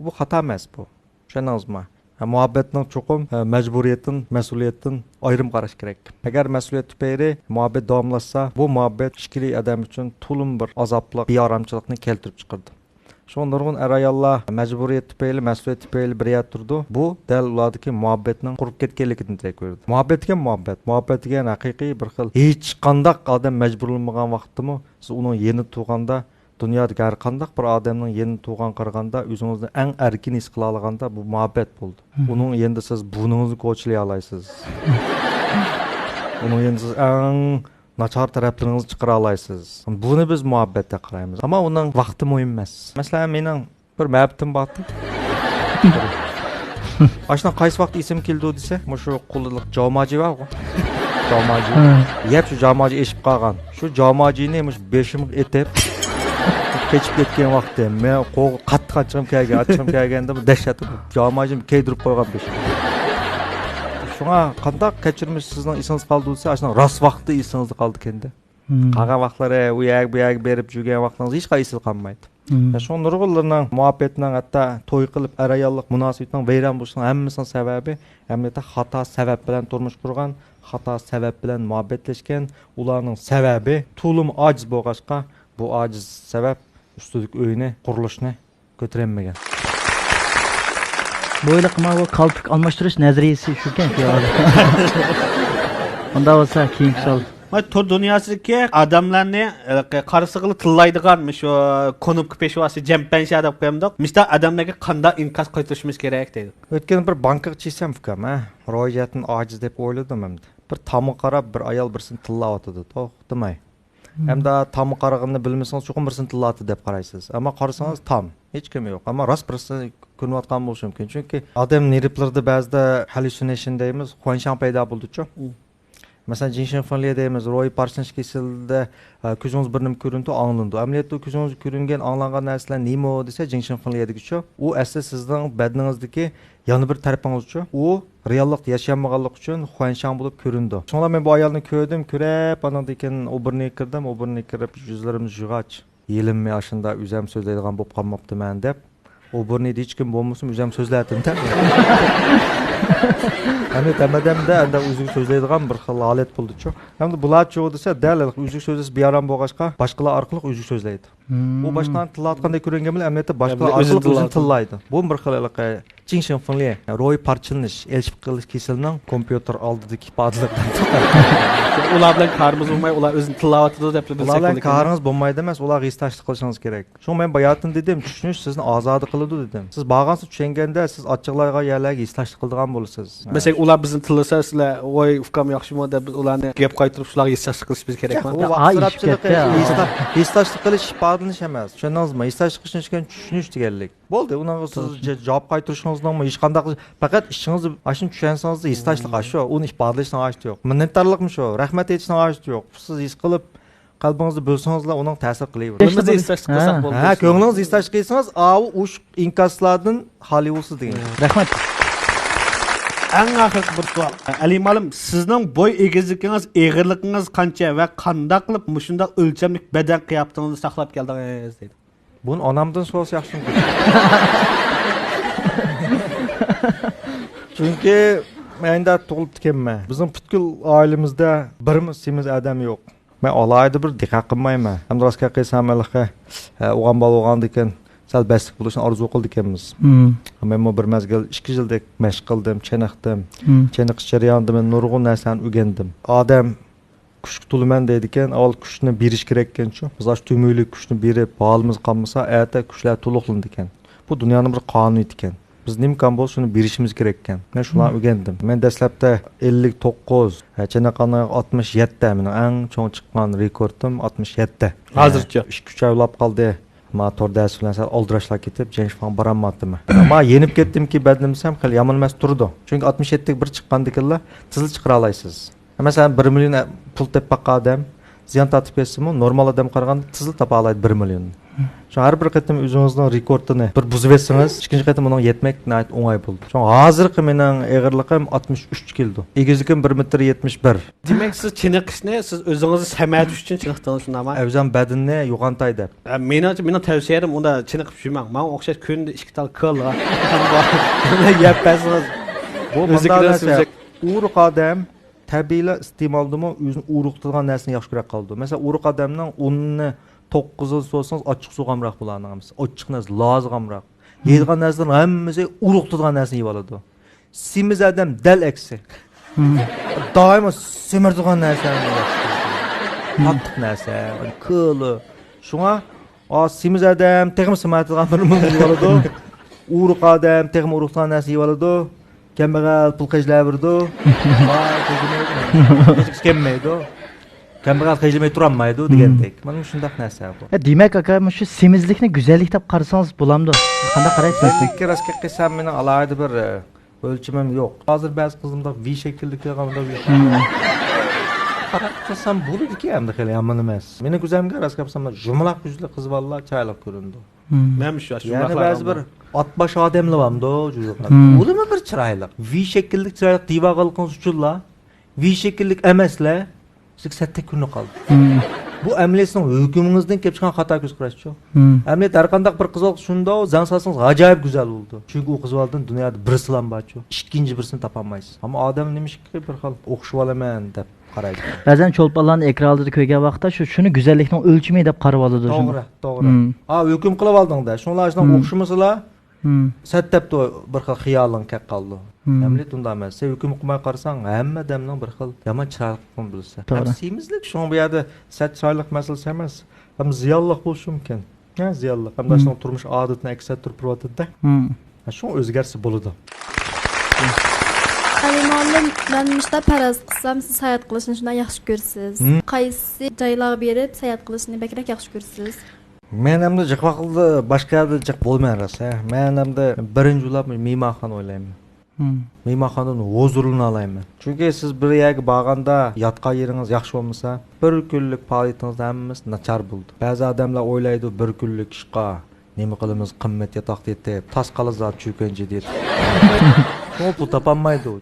بۇ خاتا ئەمەس بۇ. چۈشەندىڭىزمۇ؟ مۇھەببەتنىڭ چوقۇم، ھە، مەجبۇرىيەتتىن، مەسئۇلىيەتتىن ئايرىم قاراش كېرەك. ئەگەر مەسئۇلىيەت تۈپەيلى مۇھەببەت داۋاملاشسا، بۇ مۇھەببەت ئىككىلى ئادەم ئۈچۈن تولىمۇ بىر ئازابلىق، بىئارامچىلىقنى كەلتۈرۈپ چىقىرىدۇ. شۇڭا نۇرغۇن ئەر-ئاياللار مەجبۇرىيەت تۈپەيلى، مەسئۇلىيەت تۈپەيلى بىر يەردە تۇرىدۇ. بۇ دەل ئۇلاردىكى مۇھەببەتنىڭ قۇرۇپ كەتكەنلىكىدىن دېرەك بېرىدۇ. مۇھەببەت دېگەن مۇھەببەت. مۇھەببەت دېگەن ھەقىقىي بىر خىل، ھېچقانداق ئادەم مەجبۇرلىمىغان ۋاقىتتىمۇ سىز ئۇنىڭ يېنىدا تۇرغاندا، دۇنيادىكى ھەر قانداق بىر ئادەمنىڭ يېنىدا تۇرغان قارىغاندا ئۆزىڭىزنى ئەڭ ئەركىن ھېس قىلالىغاندا بۇ مۇھەببەت بولىدۇ. مم. ئۇنىڭ يېنىدا سىز بۇرنىڭىزنى كوچىلىيالايسىز. ئۇنىڭ يېنىدا سىز ئەڭ ناچار تەرەپلىرىڭىزنى چىقىرالايسىز. بۇنى بىز مۇھەببەت دەپ قارايمىز. ئەمما ئۇنىڭ ۋاقتى مۇھىم ئەمەس. مەسىلەن، مېنىڭ بىر مەپتىم بارتى. ئاشۇنىڭ قايسى ۋاقىت ئېسىمگە كېلىدۇ دېسە، مۇشۇ قولىلىق جاۋماجى بارغۇ. جاماجى. يەپ شۇ جاماجى ئېشىپ قالغان. شۇ جاماجىنى مۇشۇ بېشىمغا ئېتىپ، قېچىپ كەتكەن ۋاقتى. مەن قولغا قاتتىق ئاچچىقىم كەلگەن. ئاچچىقىم كەلگەندە بۇ دەھشەت جاماجىم كەيدۈرۈپ قويغان بېشىمغا. شۇڭا قانداق كەچۈرمىش سىزنىڭ ئېسىڭىزدە قالدى دېسە، ئاشۇنىڭ راست ۋاقتى ئېسىڭىزدە قالىدىكەن-دە. قالغان ۋاقىتلىرى ئۇ يەرگە، بۇ يەرگە بېرىپ يۈرگەن ۋاقتىڭىز ھېچقايسى ئېسىدە قالمايدۇ. شۇڭا نۇرغۇنلىرىنىڭ مۇھەببەتنىڭ، ھەتتا توي قىلىپ ئەر-ئاياللىق مۇناسىۋىتىنىڭ ۋەيران بولۇشىنىڭ ھەممىسىنىڭ سەۋەبى، ئەمەلىيەتتە خاتا سەۋەب بىلەن تۇرمۇش قۇرغان، خاتا سەۋەب بىلەن مۇھەببەتلەشكەن. ئۇلارنىڭ سەۋەبى تولىمۇ ئاجىز بولغاچقا، بۇ ئاجىز سەۋەب ئۈستىدىكى ئۆينى، قۇرۇلۇشنى كۆتۈرەلمىگەن. بۇ ھېلىقى ماۋۇ كالپۇك ئالماشتۇرۇش نەزەرىيىسى شۇكەن. ئۇنداق بولسا كېيىنكى سوئال. مانا تور دۇنياسىدىكى ئادەملەرنى، ھېلىقى قارىسىغىلا تىللايدىغان مۇشۇ كۇنۇپكا پېشۋاسى جەمپەنشا دەپ قويامدۇق. مۇشۇنداق ئادەملەرگە قانداق ئىنكاس قايتۇرۇشىمىز كېرەك دەيدۇ. ئۆتكەندە بىر بانكىغا چىقسام ئۇكام، ھە، روھىيەتتىن ئاجىز دەپ ئويلىدىم ئەمدى. بىر تامغا قاراپ بىر ئايال بىرسىنى تىللاۋاتىدۇ، توختىماي. ئەمدى تامغا قارىغىنىنى بىلمىسىڭىز، چوقۇم بىرسىنى تىللاۋاتىدۇ دەپ قارايسىز. ئەمما قارىسىڭىز، تام، ھېچكىم يوق. ئەمما راست بىرسى كۆرۈنۈۋاتقان بولۇشى مۇمكىن. چۈنكى ئادەم نېرۋىلىرىدا بەزىدە ھالليۇسىنېشن دەيمىز، خۇەنشاڭ پەيدا بولىدۇچۇ. مم. مەسىلەن، جىنشىنفېنليې دەيمىز، روھىي پارچىلىنىش كېسىلىدە، ئە، كۆزىڭىز بىر نېمە كۆرۈنىدۇ، ئاڭلىنىدۇ. ئەمەلىيەتتە كۆزىڭىزگە كۆرۈنگەن، ئاڭلانغان نەرسىلەر نېمە دېسە، جىنشىنفېنليېدىكىچۇ. ئۇ ئەسلى سىزنىڭ بەدىنىڭىزدىكى يەنە بىر تەرىپىڭىزچۇ، ئۇ رېئاللىقتا ياشىيالمىغانلىقى ئۈچۈن خۇەنشاڭ بولۇپ كۆرۈنىدۇ. شۇڭا مەن بۇ ئايالنى كۆردۈم، كۆرۈپ، ئاندىن كېيىن ئوبورنىگە كىردىم، ئوبورنىگە كىرىپ، يۈزلىرىمنى يۇغاچ، يېلىمنى ئاشۇنداق ئۆزۈم سۆزلەيدىغان بولۇپ قالماپتىمەن دەپ، ئوبورنىدا ھېچكىم بولمىسىمۇ ئۆزۈم سۆزلەۋەتتىم دەپ. ئەمدى ھەممە ئادەمدە ئەندى ئۆزىگە سۆزلەيدىغان بىر خىل ھالەت بولدىچۇ. ئەمدى بۇلارچۇ دېسە، دەل ئۆزىگە سۆزلىسە بىئارام بولغاچقا، باشقىلار ئارقىلىق ئۆزىگە سۆزلەيدۇ. ئۇ باشقىلارنى تىللاۋاتقاندەك كۆرۈنگەن بىلەن، ئەمەلىيەتتە باشقىلار ئارقىلىق ئۆزىنى تىللايدۇ. بۇ بىر خىل ھېلىقى جىنشىنفېنليې، روھىي پارچىلىنىش، ئېلىشىپ قېلىش كېسىلىنىڭ كومپيۇتېر ئالدىدىكى ئىپادىلىرىدىن. ئۇلار بىلەن كارىمىز بولماي، ئۇلار ئۆزىنى تىللاۋاتىدۇ دەپ بىز ئۇلار بىلەن كارىڭىز بولمايدۇ ئەمەس، ئۇلارغا ھېسداشلىق قىلىشىڭىز كېرەك. شۇڭا مەن باياتىن دېدىم، چۈشىنىش سىزنى ئازادە قىلىدۇ دېدىم. سىز بارغانسېرى چۈشەنگەندە، سىز ئاچچىقلايدىغان يەرلەرگە ھېسداشلىق قىلىدىغان بولىسىز. مەسىلەن، ئۇلار بىزنى تىللىسا، سىلەر، ۋاي ئۇكام ياخشىمۇ دەپ، بىز ئۇلارنى گەپ قايتۇرۇپ، شۇلارغا ھېسداشلىق قىلىش بىز كېرەكمۇ؟ ياق، ئۇ ۋاقىت ئىسراپچىلىقى، ھېسدا-، ھېسداشلىق قىلىش ئىپادىلىنىش ئەمەس. چۈشەندىڭىزمۇ؟ ھېسداشلىق قىلىش دېگەن چۈشىنىش دېگەنلىك. بولدى، ئۇنىڭغا سىز جاۋاب قايتۇرۇشىڭىزنىڭمۇ ھېچقانداق، پەقەت ئىشىڭىزنى، ئاشۇنى چۈشەنسىڭىز، ھېسداشلىق ئاشۇ. ئۇنى ئىپادىلەشنىڭ ھاجىتى يوق. مىننەتدارلىقمۇ شۇ، رەھمەت ئېيتىشنىڭ ھاجىتى يوق. سىز ھېس قىلىپ، قەلبىڭىزدە بىلسىڭىزلا، ئۇنىڭ تەسىرى قىلىۋېرىدۇ. كۆڭلىڭىزنى ھېسداشلىق قىلساق بولدى. ھە، كۆڭلىڭىزنى ھېسداشلىق قىلسىڭىز، ئاۋۇ ئۇش ئىنكاسلاردىن خالىي بولسىز دېگەن. رەھمەت. ئەڭ ئاخىرقى بىر سوئال. ئەلى مالىم، سىزنىڭ بوي ئېگىزلىكىڭىز، ئېغىرلىقىڭىز قانچە ۋە قانداق قىلىپ مۇشۇنداق ئۆلچەملىك بەدەن قىياپىتىڭىزنى ساقلاپ كەلدىڭىز دەيدۇ. بۇنى ئانامدىن سورىسا ياخشىمۇ؟ چۈنكى مەن ئەينىدە تۇغۇلۇپتىكەنمەن. بىزنىڭ پۈتكۈل ئائىلىمىزدە بىرمۇ سېمىز ئادەم يوق. مەن ئالاھىدە بىر دىققەت قىلمايمەن. ھەمدە راست گەپ قىلسام، ھېلىقى، ئە، ئوغان بالا بولغاندىكىن سەل بەستلىك بولۇشنى ئارزۇ قىلىدىكەنمىز. مەنمۇ بىر مەزگىل ئىككى يىلدەك مەشىق قىلدىم، چېنىقتىم. چېنىقىش جەريانىدا مەن نۇرغۇن نەرسىلەرنى ئۆگەندىم. ئادەم كۈچكە تولىمەن دەيدىكەن، ئاۋۋال كۈچنى بېرىش كېرەككەنچۇ. بىز ئاشۇ تۈمۈكلۈك كۈچنى بېرىپ، ھالىمىز قالمىسا، ئەتە كۈچلەر تولۇقلىنىدىكەن. بۇ دۇنيانىڭ بىر قانۇنىيىتى ئىكەن. بىز نېمىكان بولسا، شۇنى بېرىشىمىز كېرەككەن. مەن شۇلارنى ئۆگەندىم. مەن دەسلەپتە ئەللىك توققۇز، ھە، چېنىققاندا ئاتمىش يەتتە، مېنىڭ ئەڭ چوڭ چىققان رېكورتۇم ئاتمىش يەتتە. ھازىرچە؟ ئىككى، ئۈچ ئاي ئۇلاپ قالدى. ما تور دەرسى بىلەن سەل ئالدىراشلاپ كېتىپ، جېنشفاڭغا بارالماپتىمەن. ما يېنىپ كەتتىمكى بەدىنىم دېسەم، خېلى يامان ئەمەس تۇرىدۇ. چۈنكى ئاتمىش يەتتىگە بىر چىققاندىكىنلا تېزلا چىقىرالايسىز. مەسىلەن، بىر مىليون پۇل تېپىپ باققان ئادەم زىيان تارتىپ كەتسىمۇ، نورمال ئادەمگە قارىغاندا تېزلا تاپالايدۇ بىر مىليوننى. شۇڭا ھەر بىر قېتىم ئۆزىڭىزنىڭ رېكورتىنى بىر بۇزۇۋەتسىڭىز، ئىككىنچى قېتىم ئۇنىڭغا يەتمەك ناھايىتى ئوڭاي بولىدۇ. شۇڭا ھازىرقى مېنىڭ ئېغىرلىقىم ئاتمىش ئۈچ كىلو. ئېگىزلىكىم بىر مېتىر يەتمىش بىر. دېمەك، سىز چېنىقىشنى سىز ئۆزىڭىزنى سەمەدىش ئۈچۈن چېنىقتىڭىز، شۇنداقمۇ؟ ئەۋزان بەدىنىنى يوغانتاي دەپ. ئە، مېنىڭچە، مېنىڭ تەۋسىيەم ئۇنداق چېنىقىپ يۈرمەڭ. ماڭا ئوخشاش كۈندە ئىككى تال كىلو يەپ بەرسىڭىز، بۇ ئۆزى مۇنداق كېلىۋاتسا نەرسە. ئۆزى ئورۇق ئادەم تەبىئىيلا ئىستېمالدىمۇ ئۆزىنى ئورۇقلىتىدىغان نەرسىنى ياخشى كۆرۈپ قالىدۇ. مەسىلەن، ئورۇق ئادەمنىڭ ئۇنىنى توققۇزىنى سورىسىڭىز، ئاچچىق سۇغا ئامراق بۇلارنىڭ ھەممىسى. ئاچچىق نەرسە، لازىغا ئامراق. يەيدىغان نەرسىلەرنىڭ ھەممىسى ئورۇقلىتىدىغان نەرسىنى يەۋالىدۇ. سېمىز ئادەم دەل ئەكسى. دائىم سېمىرىدىغان نەرسىلەرنى يەۋالىدۇ. قاتتىق نەرسە، كۆلى. شۇڭا، ئا، سېمىز ئادەم تېخىمۇ سېمىرىدىغان بىر نېمىنى يەۋالىدۇ. ئورۇق ئادەم تېخىمۇ ئورۇقلىغان نەرسە يەۋالىدۇ. كەمبەغەل پۇل خەجلەۋېرىدۇ. ۋاي، خەجلىمەيدۇ. ھېچ كەلمەيدۇ. كەمبەغەل خەجلىمەي تۇرالمايدۇ دېگەندەك. مانا مۇشۇنداق نەرسە بۇ. ھە، دېمەك، ئاكا، مۇشۇ سېمىزلىكنى گۈزەللىك دەپ قارىسىڭىز بولامدۇ؟ قانداق قارايسىز؟ گۈزەللىككە راست گەپ قىلسام، مېنىڭ ئالاھىدە بىر، ئە، ئۆلچىمىم يوق. ھازىر بەزى قىزلىرىمدا ۋى شەكىلدە كەلگەن مۇنداق ۋى. قىلسام بولىدىكەن، ئەمدى خېلى يامان ئەمەس. مېنىڭ كۆزۈمگە راست گەپسەملا، يۇمىلاق يۈزلۈك قىز بالىلار چىرايلىق كۆرۈنىدۇ. مم. مەنمۇ شۇ، يەنە شۇنداقلار بەزى بار. بىر ئاتباش ئادەملەر بارمىدۇ، جۇزۇقلار. مم. ئۇلىمۇ بىر چىرايلىق. ۋى شەكىللىك چىرايلىق دېيىۋالغانلىقىڭىز ئۈچۈنلا، ۋى شەكىللىك ئەمەسلەر سىزگە سەتتەك كۆرۈنۈپ قالدى. مم. بۇ ئەمەلىيەت سىزنىڭ ھۆكۈمىڭىزدىن كېلىپ چىققان خاتا كۆز قاراشچۇ. مم. ئەمەلىيەت ھەر قانداق بىر قىز بالا شۇنداق، زەڭ سالسىڭىز ئاجايىپ گۈزەل بولىدۇ. چۈنكى ئۇ قىز بالىدىن دۇنيادا بىرسىلا بارچۇ. ئىككىنچى بىرسىنى تاپالمايسىز. ئەمما ئادەم نېمىشقا بىر خىل ئوخشىۋالىمەن دەپ قارايدۇ. بەزەن چولپانلارنى ئېكران ئالدىدا كۆرگەن ۋاقىتتا شۇ، شۇنى گۈزەللىكنىڭ ئۆلچىمى دەپ قارىۋالىدۇ شۇ. توغرا، توغرا. مم. ھا، ھۆكۈم قىلىۋالدىڭ-دە، شۇڭلار شۇنداق مم. ئوخشىمىسىلا، مم. سەت دەپتۇ بىر خىل خىيالىڭ كەپ قالىدۇ. مم. ئەمەلىيەت ئۇنداق ئەمەس. سەن ھۆكۈم قىلماي قارىساڭ، ھەممە ئادەمنىڭ بىر خىل يامان چىرايلىقلىقىنى بىلىسەن. توغرا. ھەم سېمىزلىك شۇڭا بۇ يەردە سەت چىرايلىق مەسىلىسى ئەمەس. ھەم زىيانلىق بولۇشى مۇمكىن. ھە، زىيانلىق. ھەم مم. شۇنىڭ تۇرمۇش ئادىتىنى ئەكس ئەتتۈرۈپ تۇرۇۋاتىدۇ-دە. مم. ھە، شۇڭا ئۆزگەرتسە بولىدۇ. ئەلى مۇئەللىم، مەن مۇشۇنداق پەرەز قىلسام، سىز ساياھەت قىلىشنى شۇنداق ياخشى كۆرىسىز. مم. قايسى جايلارغا بېرىپ ساياھەت قىلىشنى بەكرەك ياخشى كۆرىسىز؟ مەن ئەمدى جىق ۋاقىتتا باشقا يەردە جىق بولىمەن راست، ھە. مەن ئەمدى بىرىنچى بولۇپ مېھمانخانا ئويلايمەن. مم. مېھمانخانىدىن ھۇزۇرلىنالايمەن. چۈنكى سىز بىر يەرگە بارغاندا ياتقان يېرىڭىز ياخشى بولمىسا، بىر كۈنلۈك پائالىيىتىڭىزنىڭ ھەممىسى ناچار بولىدۇ. بەزى ئادەملەر ئويلايدۇ، بىر كۈنلۈك ئىشقا نېمە قىلىمىز، قىممەت ياتاقتا يېتىپ، تاس قالىدۇ زادى چۆكۈنچە دېيىدۇ. شۇڭا پۇل تاپالمايدۇ.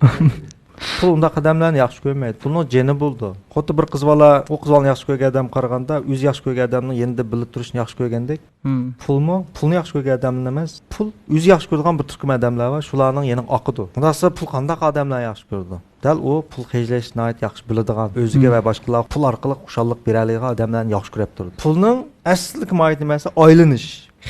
پۇل ئۇنداق ئادەملەرنى ياخشى كۆرمەيدۇ. پۇلنىڭ جېنى بولىدۇ. خۇددى بىر قىز بالا، ئۇ قىز بالىنى ياخشى كۆرگەن ئادەم قارىغاندا، ئۆزى ياخشى كۆرگەن ئادەمنىڭ يېنىدا بىللە تۇرۇشنى ياخشى كۆرگەندەك، مم. پۇلمۇ، پۇلنى ياخشى كۆرگەن ئادەمنى ئەمەس، پۇل ئۆزى ياخشى كۆرىدىغان بىر تۈركۈم ئادەملەر بار، شۇلارنىڭ يېنىغا ئاقىدۇ. ئۇنداقسا پۇل قانداق ئادەملەرنى ياخشى كۆرىدۇ؟ دەل ئۇ پۇل خەجلەشنى ناھايىتى ياخشى بىلىدىغان، ئۆزىگە مم. ۋە باشقىلارغا پۇل ئارقىلىق خۇشاللىق بېرەلەيدىغان ئادەملەرنى ياخشى كۆرۈپ تۇرىدۇ. پۇلنىڭ ئەسلىدىكى ماھىيىتى نېمە دېسە، ئايلىنىش،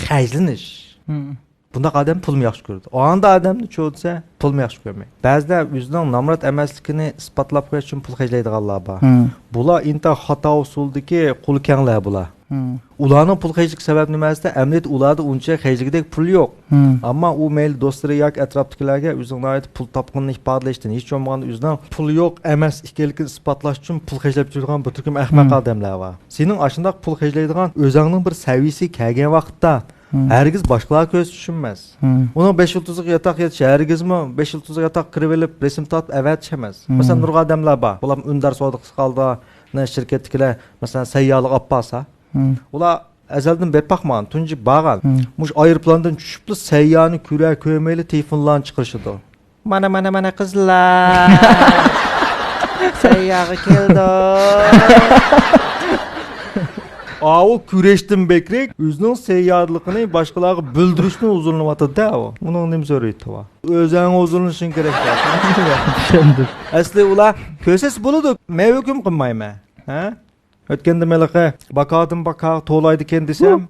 خەجلىنىش. مم. بۇنداق ئادەم پۇلمۇ ياخشى كۆرىدۇ. ئانداق ئادەمنى چۇ دېسە، پۇلمۇ ياخشى كۆرمەيدۇ. بەزىدە ئۆزىنىڭ نامرات ئەمەسلىكىنى ئىسپاتلاپ قويۇش ئۈچۈن پۇل خەجلەيدىغانلار بار. مم. بۇلار ئىنتايىن خاتا ئۇسۇلدىكى قولى كەڭلەر بۇلار. مم. ئۇلارنىڭ پۇل خەجلىكى سەۋەبى نېمە دېسە، ئەمەلىيەتتە ئۇلاردا ئۇنچە خەجلىگۈدەك پۇل يوق. مم. ئەمما ئۇ مەيلى دوستلىرى ياكى ئەتراپتىكىلەرگە ئۆزىنىڭ ناھايىتى پۇل تاپقىنىنى ئىپادىلەشتىن، ھېچ بولمىغاندا ئۆزىنىڭ پۇل يوق ئەمەس ئىكەنلىكىنى ئىسپاتلاش ئۈچۈن پۇل خەجلەپ يۈرىدىغان بىر تۈركۈم ئەخمەق مم. ئادەملەر بار. سېنىڭ ئاشۇنداق پۇل خەجلەيدىغان ئۆزۈڭنىڭ بىر سەۋىيىسىگە كەلگەن ۋاقىتتا، مم. ھەرگىز باشقىلارغا كۆز چۈشۈرمەس. مم. ئۇنىڭ بەش يۇلتۇزلۇق ياتاق يېتىشى ھەرگىزمۇ بەش يۇلتۇزلۇق ياتاق كىرىۋېلىپ رەسىم تارتىپ ئەۋەتىش ئەمەس. مم. مەسىلەن، نۇرغۇن ئادەملەر بار. بۇلار ئۈندىدار سودا قىلىدىغان شىركەتتىكىلەر، مەسىلەن، سەييارلىق ئاپ بارسا، مم. ئۇلار ئەزەلدىن بېرىپ باقمىغان، تۇنجى بارغان. مم. مۇشۇ ئايروپىلاندىن چۈشۈپلا سەييارنى كۆرە كۆرمەيلا تېلېفونلارنى چىقىرىشىدۇ. مانا، مانا، مانا قىزلار. سەييارغا كەلدۇق. ئاۋۇ كۈرەشتىن بەكرەك ئۆزىنىڭ سەييارلىقىنى باشقىلارغا بىلدۈرۈشتىن ھۇزۇرلىنىۋاتىدۇ-دە ئۇ. ئۇنىڭ نېمە زۆرۈرىيىتى بار؟ ئۆزۈڭ ھۇزۇرلىنىشىڭ كېرەك. چۈشەندىم. ئەسلى ئۇلار كۆرسەتسە بولىدۇ، مەن ھۆكۈم قىلمايمەن. ھە؟ ئۆتكەندە مېلىقى باكادىن باكاغا توۋلايدىكەن دېسەم،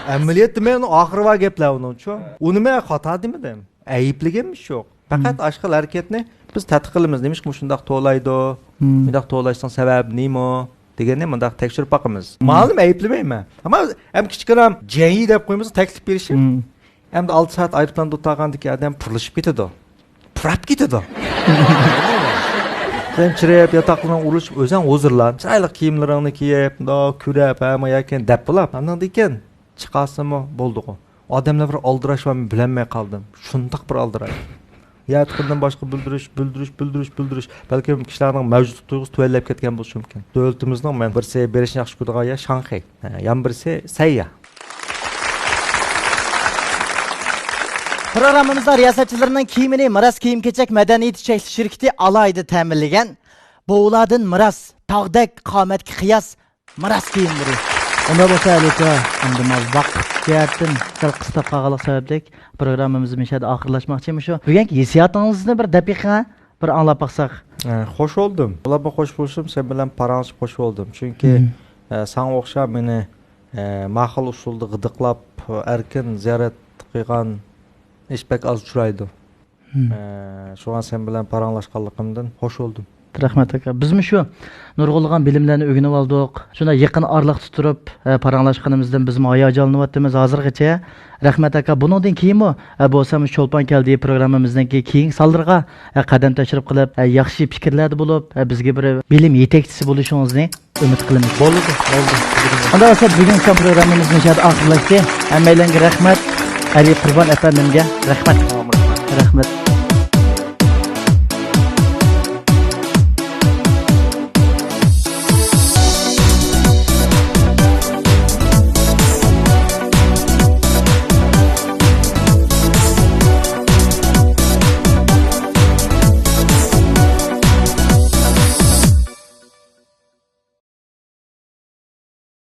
ئەمەلىيەتتە مەن ئاخىرى بار گەپلەر ئۇنىڭچۇ. ئۇنى مەن خاتا دېمىدىم. ئەيىبلىگەنمىش يوق. پەقەت مم. ئاشۇ خىل ھەرىكەتنى بىز تەتقىق قىلىمىز. نېمىشقا مۇشۇنداق توۋلايدۇ؟ مم. مۇنداق توۋلاشنىڭ سەۋەبى نېمە؟ دېگەننى مۇنداق تەكشۈرۈپ باقىمىز. مم. مالىم ئەيىبلىمەيمەن. ئەمما ھەم كىچىككىنە جەيى دەپ قويمىسا تەكلىپ بېرىشى. مم. ئەمدى ئالتە سائەت ئايروپىلاندا ئولتۇرغاندىكى ئادەم پۇرلىشىپ كېتىدۇ. پۇراپ كېتىدۇ. چىرىپ، ياتاقلىرىڭ ئۇرۇشۇپ، ئۆزۈڭ ھۇزۇرلان. چىرايلىق كىيىملىرىڭنى كىيىپ، مۇنداق كۈرەپ، ھەممە يەكەن دەپ بولۇپ. ئاندىن كېيىن چىقارسىمۇ بولدىغۇ. ئادەملەر بىر ئالدىراش بار، مەن بىلەلمەي قالدىم. شۇنداق بىر ئالدىراش. ياتىقىدىن باشقا بىلدۈرۈش، بىلدۈرۈش، بىلدۈرۈش، بىلدۈرۈش. بەلكىم كىشىلەرنىڭ مەۋجۇتلۇق تۇيغۇسى تۆۋەنلەپ كەتكەن بولۇشى مۇمكىن. دۆلىتىمىزنىڭ مەن بىرسى بېرىشنى ياخشى كۆرىدىغان يەر شاڭخەي. ھە، يەنە بىرسى سەييا. پروگراممىمىزدا رىياسەتچىلىرىنىڭ كىيىمىنى مىراس كىيىم-كېچەك مەدەنىيىتى چەكلىك شىركىتى ئالاھىدە تەمىنلىگەن. بوۋىلاردىن مىراس، تاغدەك قامەتكە قىياس، مىراس كىيىملىرى. ئۇنداق بولسا، ئەلىكا، ئەمدى ماۋۇ ۋاقىت جەھەتتىن سەل قىستاپ قالغانلىق سەۋەبلىك، پروگراممىمىزنى مۇشۇ يەردە ئاخىرلاشماقچى. مۇشۇ بۈگۈنكى ھېسسىياتىڭىزنى بىر دەپ بېقىڭ، بىر ئاڭلاپ باقساق. ئە، خوش بولدۇم. بۇلار بىلەن خوش بولۇشۇم، سەن بىلەن پاراڭلىشىپ خوش بولدۇم. چۈنكى، مم. ئە، ساڭا ئوخشاپ مېنى، ئە، ماقۇل ئۇسۇلدا غىدىقلاپ، ئەركىن زىيارەت قىلغان ئىش بەك ئاز ئۇچرايدۇ. مم. ئە، شۇڭا سەن بىلەن پاراڭلاشقانلىقىمدىن خوش بولدۇم. رەھمەت ئاكا. بىزمۇ شۇ نۇرغۇنلىغان بىلىملەرنى ئۆگىنىۋالدۇق. شۇنداق يېقىن ئارىلىقتا تۇرۇپ، ئە، پاراڭلاشقىنىمىزدىن بىزمۇ ھاياجانلىنىۋاتىمىز ھازىرغىچە. رەھمەت ئاكا. بۇنىڭدىن كېيىنمۇ، ئە، بولسا مۇشۇ چولپان كەلدى پروگراممىمىزنىڭكى كېيىنكى سانلىرىغا، ئە، قەدەم تەشرىپ قىلىپ، ئە، ياخشى پىكىرلەردە بولۇپ، ئە، بىزگە بىر بىلىم يېتەكچىسى بولۇشىڭىزنى ئۈمىد قىلىمىز. بولدى، بولدى. ئۇنداق بولسا، بۈگۈنكى پروگراممىمىز مۇشۇ يەردە ئاخىرلاشتى. ھەممەيلەنگە رەھمەت. ئەلى قۇربان ئەپەندىمگە رەھمەت. رەھمەت.